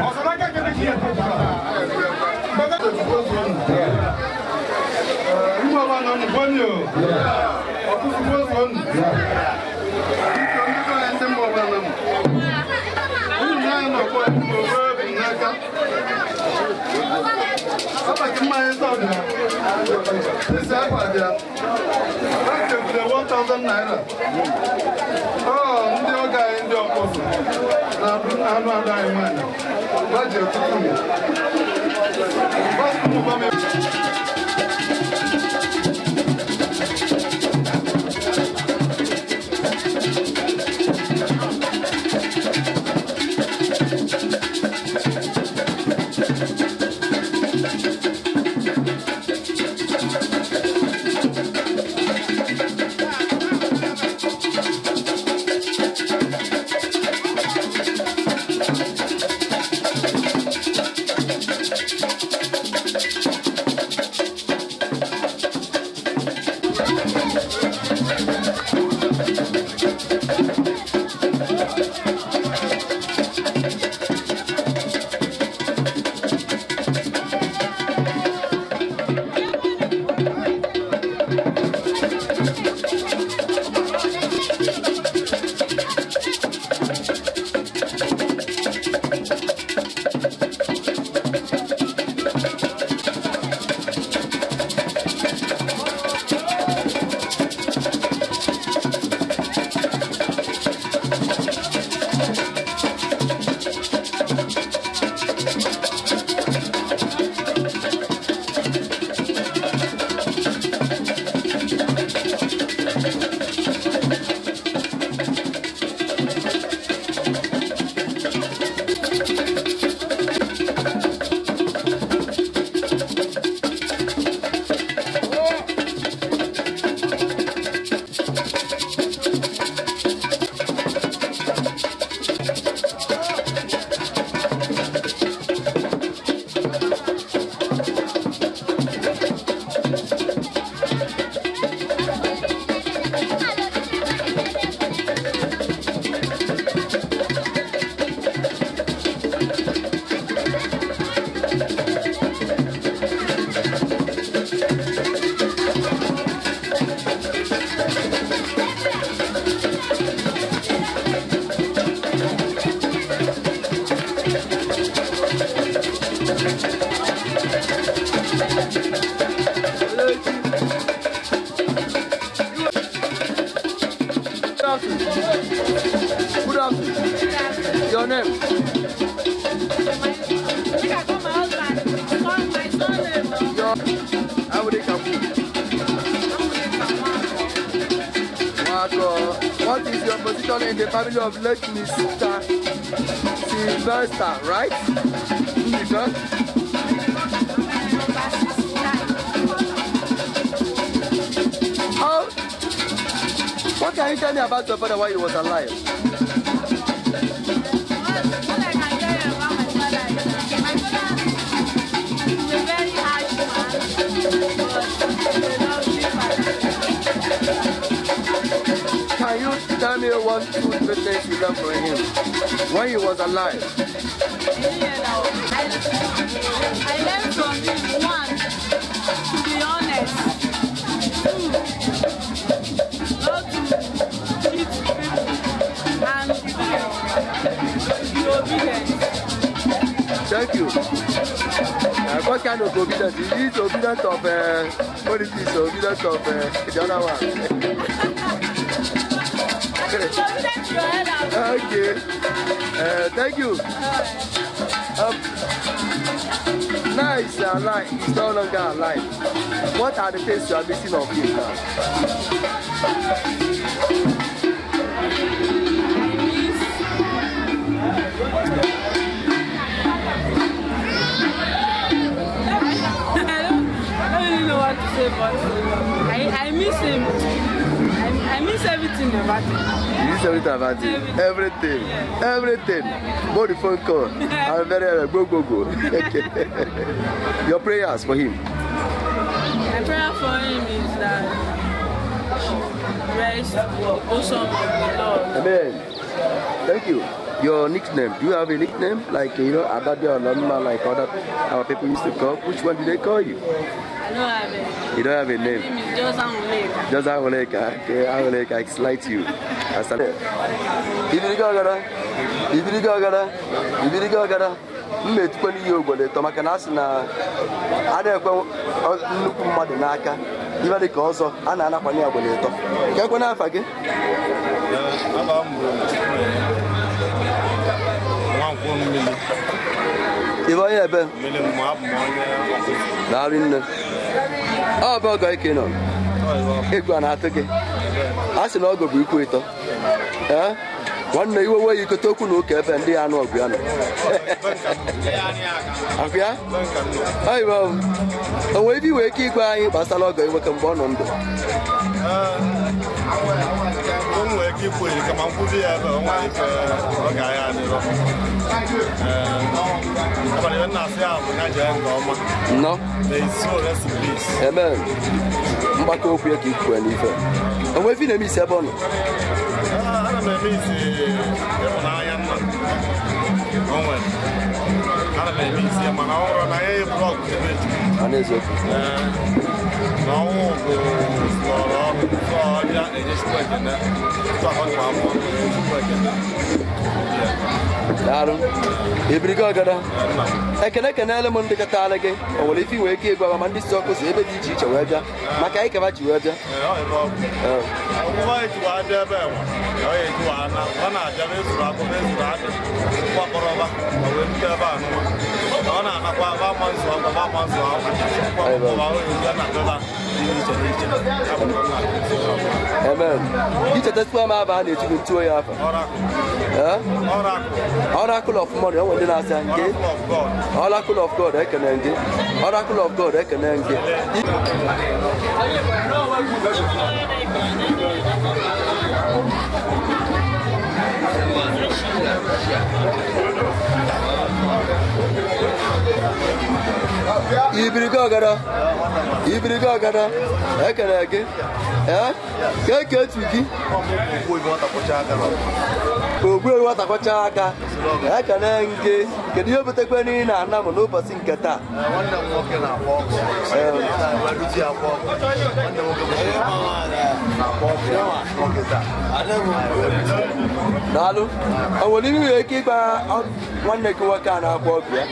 Ọsọ n'aka kebe ka ihe ekwu Ndị ọba nọ n'Ubonyo o. Ọkụkụ unu. Biko ndị be anyị ndị mba ọba nọ m. Unu na-anya n'ọkpọ ma owe obi n'aka. Ọbaki mmanya nsọ dị ya. Isi akwa dị ya. Ha chekwuru 1000 naira. Ọ ndị ọgọ anyị ndị ọkpọsọ na-abụ anụ ada anyị nwaanyị. Ha ji ọtụtụ ụmụ. Good afternoon. Your name? Your What is your position in the family of late Mr. Sylvester, right? Mr. How? What can you tell me about your father while he was alive? What I can tell you about my father is that my father is a very harsh man, but he's a lovely father. Can you tell me 1, 2, 3 things you learned from him when he was alive? I learned from him, 1, to be honest, 2, not to cheat people, and 3, to be obedient. Thank you. What kind of obedience? Is it obedience of what is this? Obedience of the other one? Okay. Thank you. Now he's alive. He's no longer alive. What are the things you are missing of him now? I don't really know what to say, but I miss him. I miss everything about him. You miss everything about him? Everything. Yeah. Everything. Both the phone call. I'm very go, go, go. Okay. Your prayers for him? My prayer for him is that he rest in the bosom of the Lord. Amen. Thank you. Your nickname, do you have a nickname? Like, you know, Adade or Lama, like other our people used to call. Which one do they call you? I don't have it. You don't have a name? My name is just Anwuleka. Just Anwuleka. Okay, Anwuleka, I slight you. Ibirigo Ibirigo gara. Mma etukwa n'ihe ogbole ịtọ maka na a sị na a na-ekwe nnukwu mmadụ n'aka ibe dị ka ọzọ a na-anakwanye agbole ịtọ. Ka ekwe n'afa gị? Ibe onye ebe? Daalụ nne. Ọ bụ ọgọ ike nọ. Egwu a na-atụ gị. A sị na ọgọ bụ ikwu ịtọ. Ee? Nwanne iwe wee ikote okwu na ụka ebe ndị anụ ọgụ ya nọ. Akwụ ya? O nwere ebe iwe ike ịgwa anyị gbasara ọgọ nwoke mgbe ọ nọ ndụ? O nwere ike ikwu eri kama nkwubi ya ebe o nwere ike ọ ga-aya adịrọ. Abalị ihe na-asị ya bụ ya jee nke ọma. Nnọọ. May his soul rest in peace. Amen. Mgbakọ okwu ya ka ikwue n'ife. O nwere ebe ị na-eme isi ebe ọ nọ? Ana m eme isi ịhụnanya nna o nwere. Ana m eme isi ya mana ọ hụrụ na ya eburu ọgụ ebe Chukwu. A na-eziokwu. Na ọnwụ bụ lọrọ ọrụ tụọ ọbịa enye Chukwu ekene. Tụọ akọ afọ Chukwu ekene. Daalụ. Ebirigo ọgada. Ekene kenele m ndị katara gị. O nwere ife inwe ike ịgwa ma ndị si ọkụ si ebe dị iche iche wee bịa maka anyị kaba ji wee bịa. Ọgwụgwọ ejiwa abịa ebe enwe ọ ya ejiwa ana ọ na-abịa ma ezuru akụ ma ezuru adị mgbakọrọba ma wee rute ebe a nụwa ọ na-anakwa ba ama nzu akwa ba ama nzu akwa mgbakọrọba ọ ya na abịaba dị n'iche n'iche. Amen. Ichetasịkwa m aba a na-etu gị ntụo ya afa. Oracle of money, o nwere ndị na-asị nke Oracle of God ekene gị. Oracle of God ekene gị. Ibirigo ọgada. Ibirigo ọgada. Ekene gị. Ee? Ka eke etu gị? Ogbu ewu nwata aka. Ekene gị. Kedu ihe butekwe n'ihi na ana m n'ụbọchị nke taa? Nwanne m nwoke na-akpọ ọgụ. Nwanne m nwoke na-akpọ ọgụ nwoke taa. Daalụ. O nwere ihe nwere ike ịgba nwanne gị nwoke a na-akpọ ọgụ ya,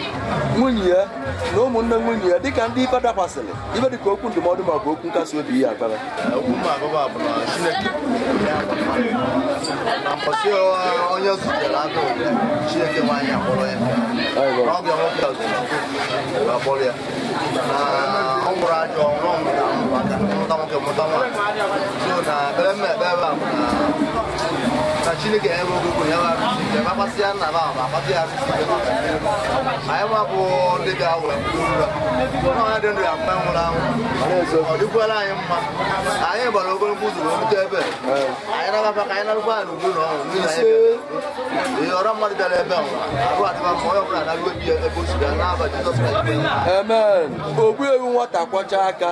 nwunye ya na ụmụnne nwunye ya dịka ndị ife dakwasịrị ife dịka okwu ndụmọdụ ma ọ bụ okwu nkasi obi ya agbara. Okwu m agụba bụ na Chineke na mkpọsị onye zutere agụụ Chineke nwaanyị akpọrọ ya. N'ọgụ ya nwoke a akpọrọ ya. Na ọ nwụrụ ajọ ọnwụ ọ nwụrụ ụmụaka mụta nwoke mụta nwaanyị. So na ekpere m ekpe ebe a bụ na Chineke enwe ogogo ya arụsị ike ma kpasị ya nna ma akpasị ya arụsị ike. Anyị nwa bụ ndị ga-awe mkpụrụ ụra. Onye dị ndụ ya mgbe nwụrụ anwụ. Ọ dịkwara anyị mma. Anyị gbara ogologo ụzọ wee rute ebe. Anyị nabakwa ka anyị narụkwa ya n'udo na ọṅụ n'ihi anyị bịara. Ee, ọra mmadụ bịara ebe a arụ adịba mma onye ọbụla na-arụ ebi ebe o si bịa n'aba Jizọs Kraịst. Amen. Ogbu ewu nwata kwọcha aka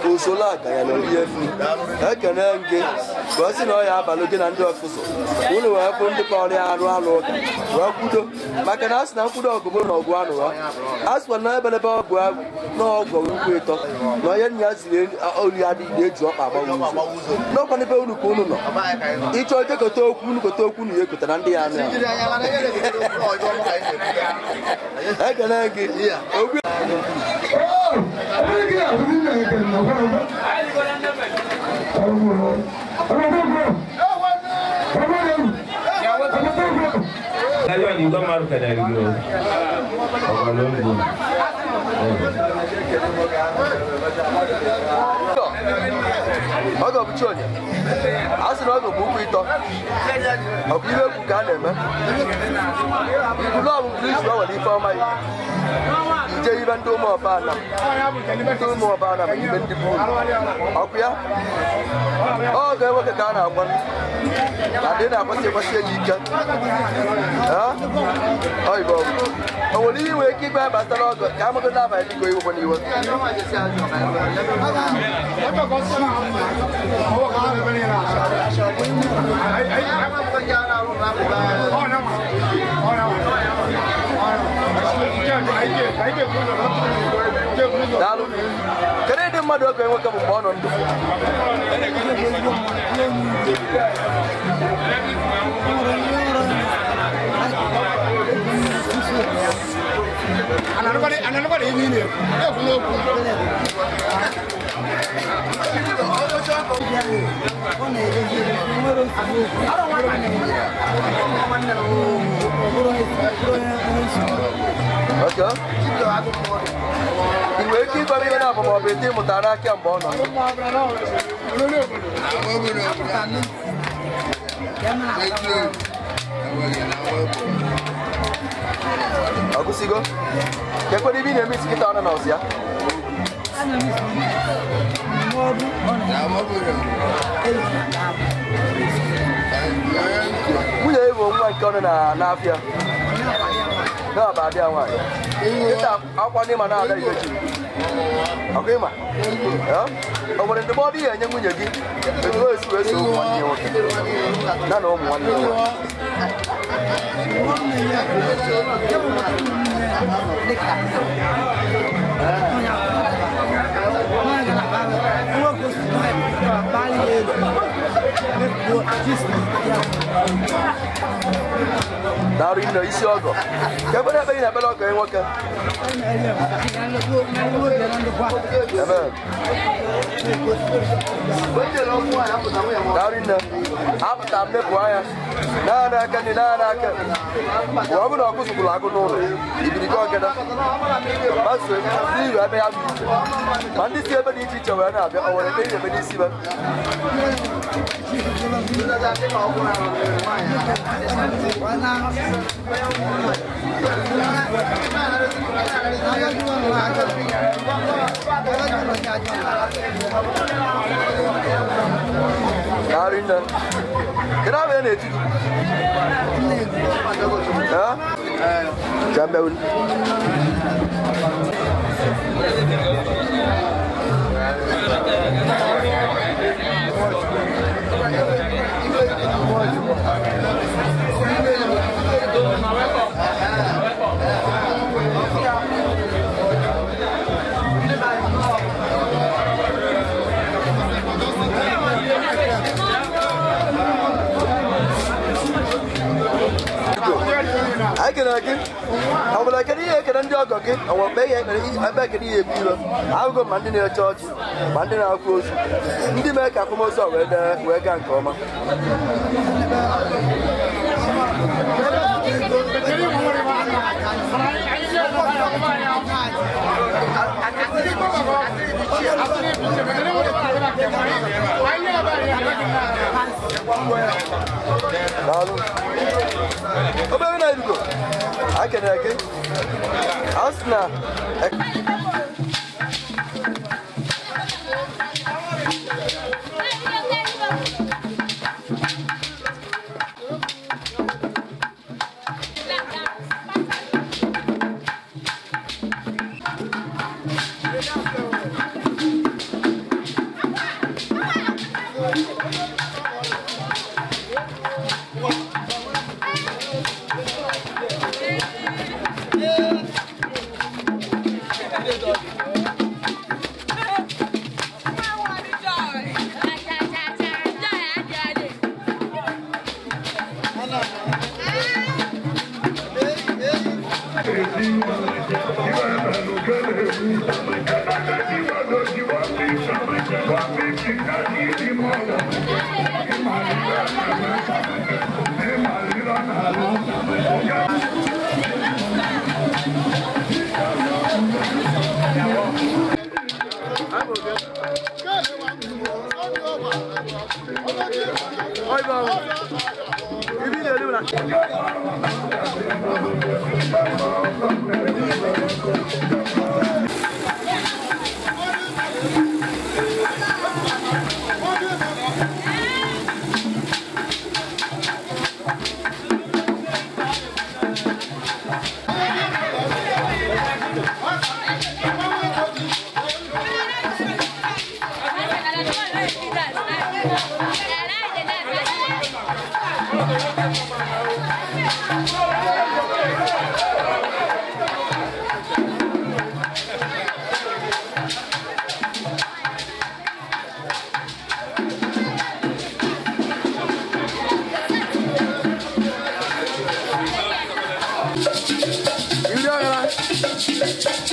osolo aga ya na ihe nri. Ekene gị ka ọ sị na ọ ya abalị gị na ndị ọkụzụ unu wee fụ ndị kọrọ ya arụ alụ ụka wee kwudo maka na a sị na nkwudo ọgụ bụ na ọgụ anụwa a sịkwa na ebelebe ọgụ na ọgụ ukwu ịtọ na onye nna ya ziri olu ya adịghị na-eji ọkpa agbanwe ụzọ n'ọkwa n'ebe unu ka unu nọ ịchọ jekọta okwu unu kote okwu unu ya ekotara ndị ya anụ ya. Ekene gị. Ogbu Ọgọ bụ chi onye a sị na ọgọ bụ ụkwụ ịtọ ọ bụ ihe egwu ka a na-eme ibulu ọ bụ mgbe izu ọ nwere ife ọma ya ije ibe ndị ụmụ ọba ana ndị ụmụ ọba ana ma ibe ndị bụ ọkụ ya ọ ga-enwoke ka a na-agwa na ndị na-akwasị ekwasị eji ike oyibo o nwere ihe nwere ike ịgba gbasara ọgọ ka amago n'abalị dịka iwekwe n'iwe. Daalụ. Kedu ịdị mmadụ oge nwoke bụ mgbe ọ nọ ndụ? Okay. Ị nwere ike ịgwa m ihe na-abụ ma ọ bụ ete ịmụta n'aka mgbe ọ nọ ndụ? Ọ gụsigo? Kekwere ibe ị na-eme isi kịta ọ nọ n'ọzọ ya? Nwunye ya bụ nwa nke ọ nọ n'afịa. Na-aba abịa nwaanyị. Kịta akwa ndị ma na-ada ihe chiri. Ọkụ ịma? O nwere ndụmọdụ ihe enye nwunye gị etu o esi wee so ụmụ nwanne ya nwoke na na ụmụ nwanne ya nwaanyị? Daalụ nne isi ọgọ. Ka ekpere ekpere na ekpere ọgọ ya nwoke. Amen. Daalụ nne. Apụta m lepụ anya. Naanị aka ndị naanị aka. Mgbe ọ bụla ọkụ zụkwuru agụ n'ụlọ, ibirikọ ọgada. Ma so n'ihi ebe ya bụ iche. Ma ndị si ebe dị iche iche wee na-abịa, o nwere ekpere na-eme n'isi be. Daalụ nne. Kedu aha ị na-eti gị? Ka m bịa. Anyị kelere gị. Ọ bụla kedu ihe ekele ndị ọgọ gị ọ nwere mgbe ihe ekpere ebe ekele ihe ebu iro ahụgo ma ndị na-eche ọchị ma ndị na-akwụ ozu ndị mee ka akwamozu a wee wee gaa nke ọma. Daalụ. Obere na irugo anyị kelere gị. A sị na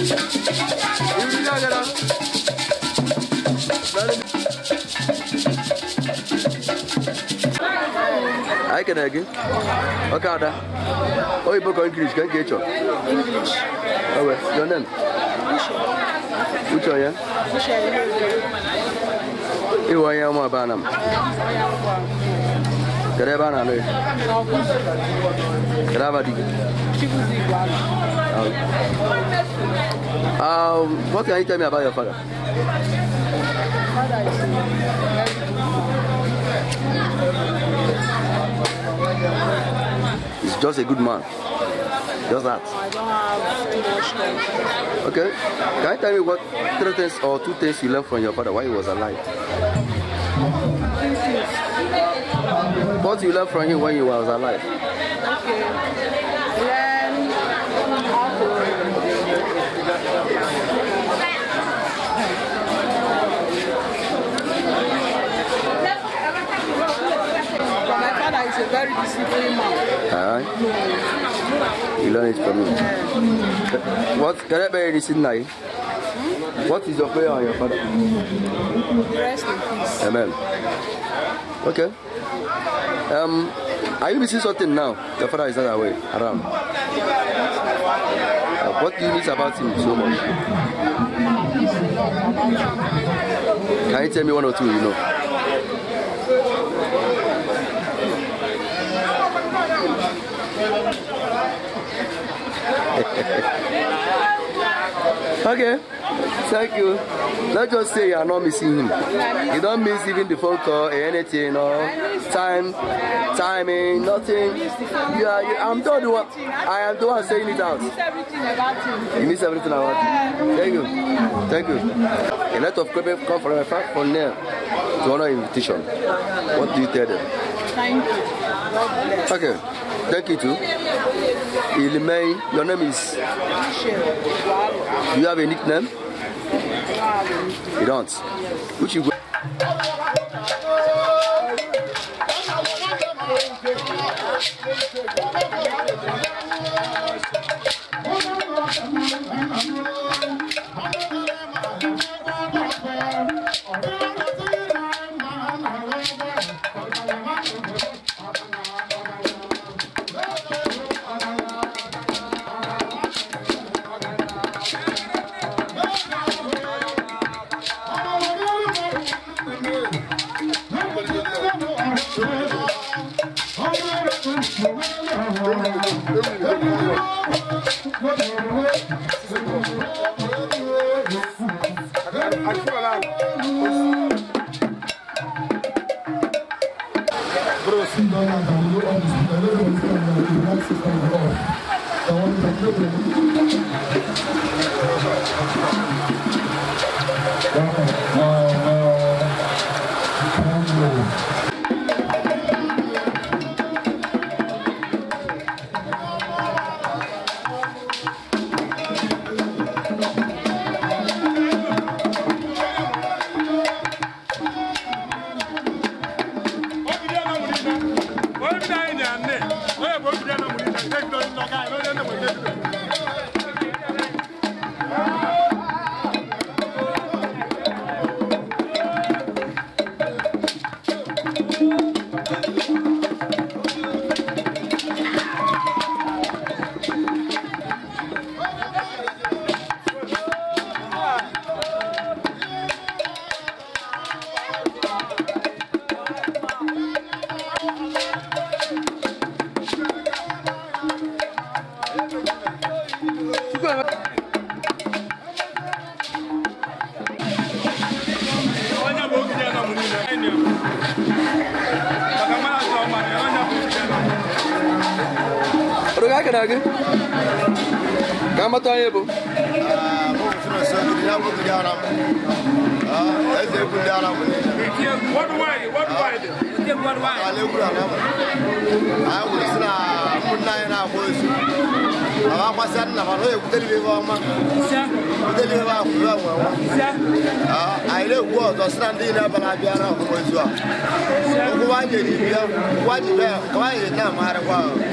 I can again. Okay, oh, you book English, can get you? English. Oh, well, your name? Which one, yeah? You are your banam. Carabana. What can you tell me about your father? He's just a good man. Just that. I don't have too much time. Okay. Can you tell me what 3 things or 2 things you learned from your father while he was alive? 2 things. What you learned from him when he was alive? Okay. Learn how to. My father is a very disciplined man. Alright. You learn it from him. What can I be this night? What is your prayer on your father? Rest in peace. Amen. Okay. Are you missing something now? Your father is not away around. What do you miss about him so much? Can you tell me 1 or 2 you know? Okay, thank you. Let's just say you are not missing him. You don't miss even the phone call, anything, or time, timing, nothing. You are, I'm the one. I am the one saying it out. You miss everything about him. Thank you. Thank you. A lot of people come from afar from there to honor invitation. What do you tell them? Thank you. Okay. Thank you too. Ilimei, your name is? Do you have a nickname? You don't? Which you go?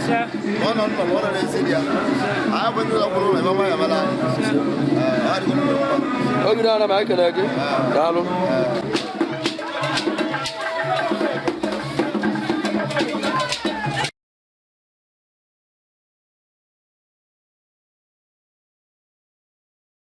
Ọ nọ nnọ ma ọ nọ n'ezi di ya. Anyị bụ ndị ụlọ kwuru ụlọ ebe ọma ya mara anyị. Ee, ọ dịgo nnukwu mkpa. Obi na-ana m ekele gị. Daalụ.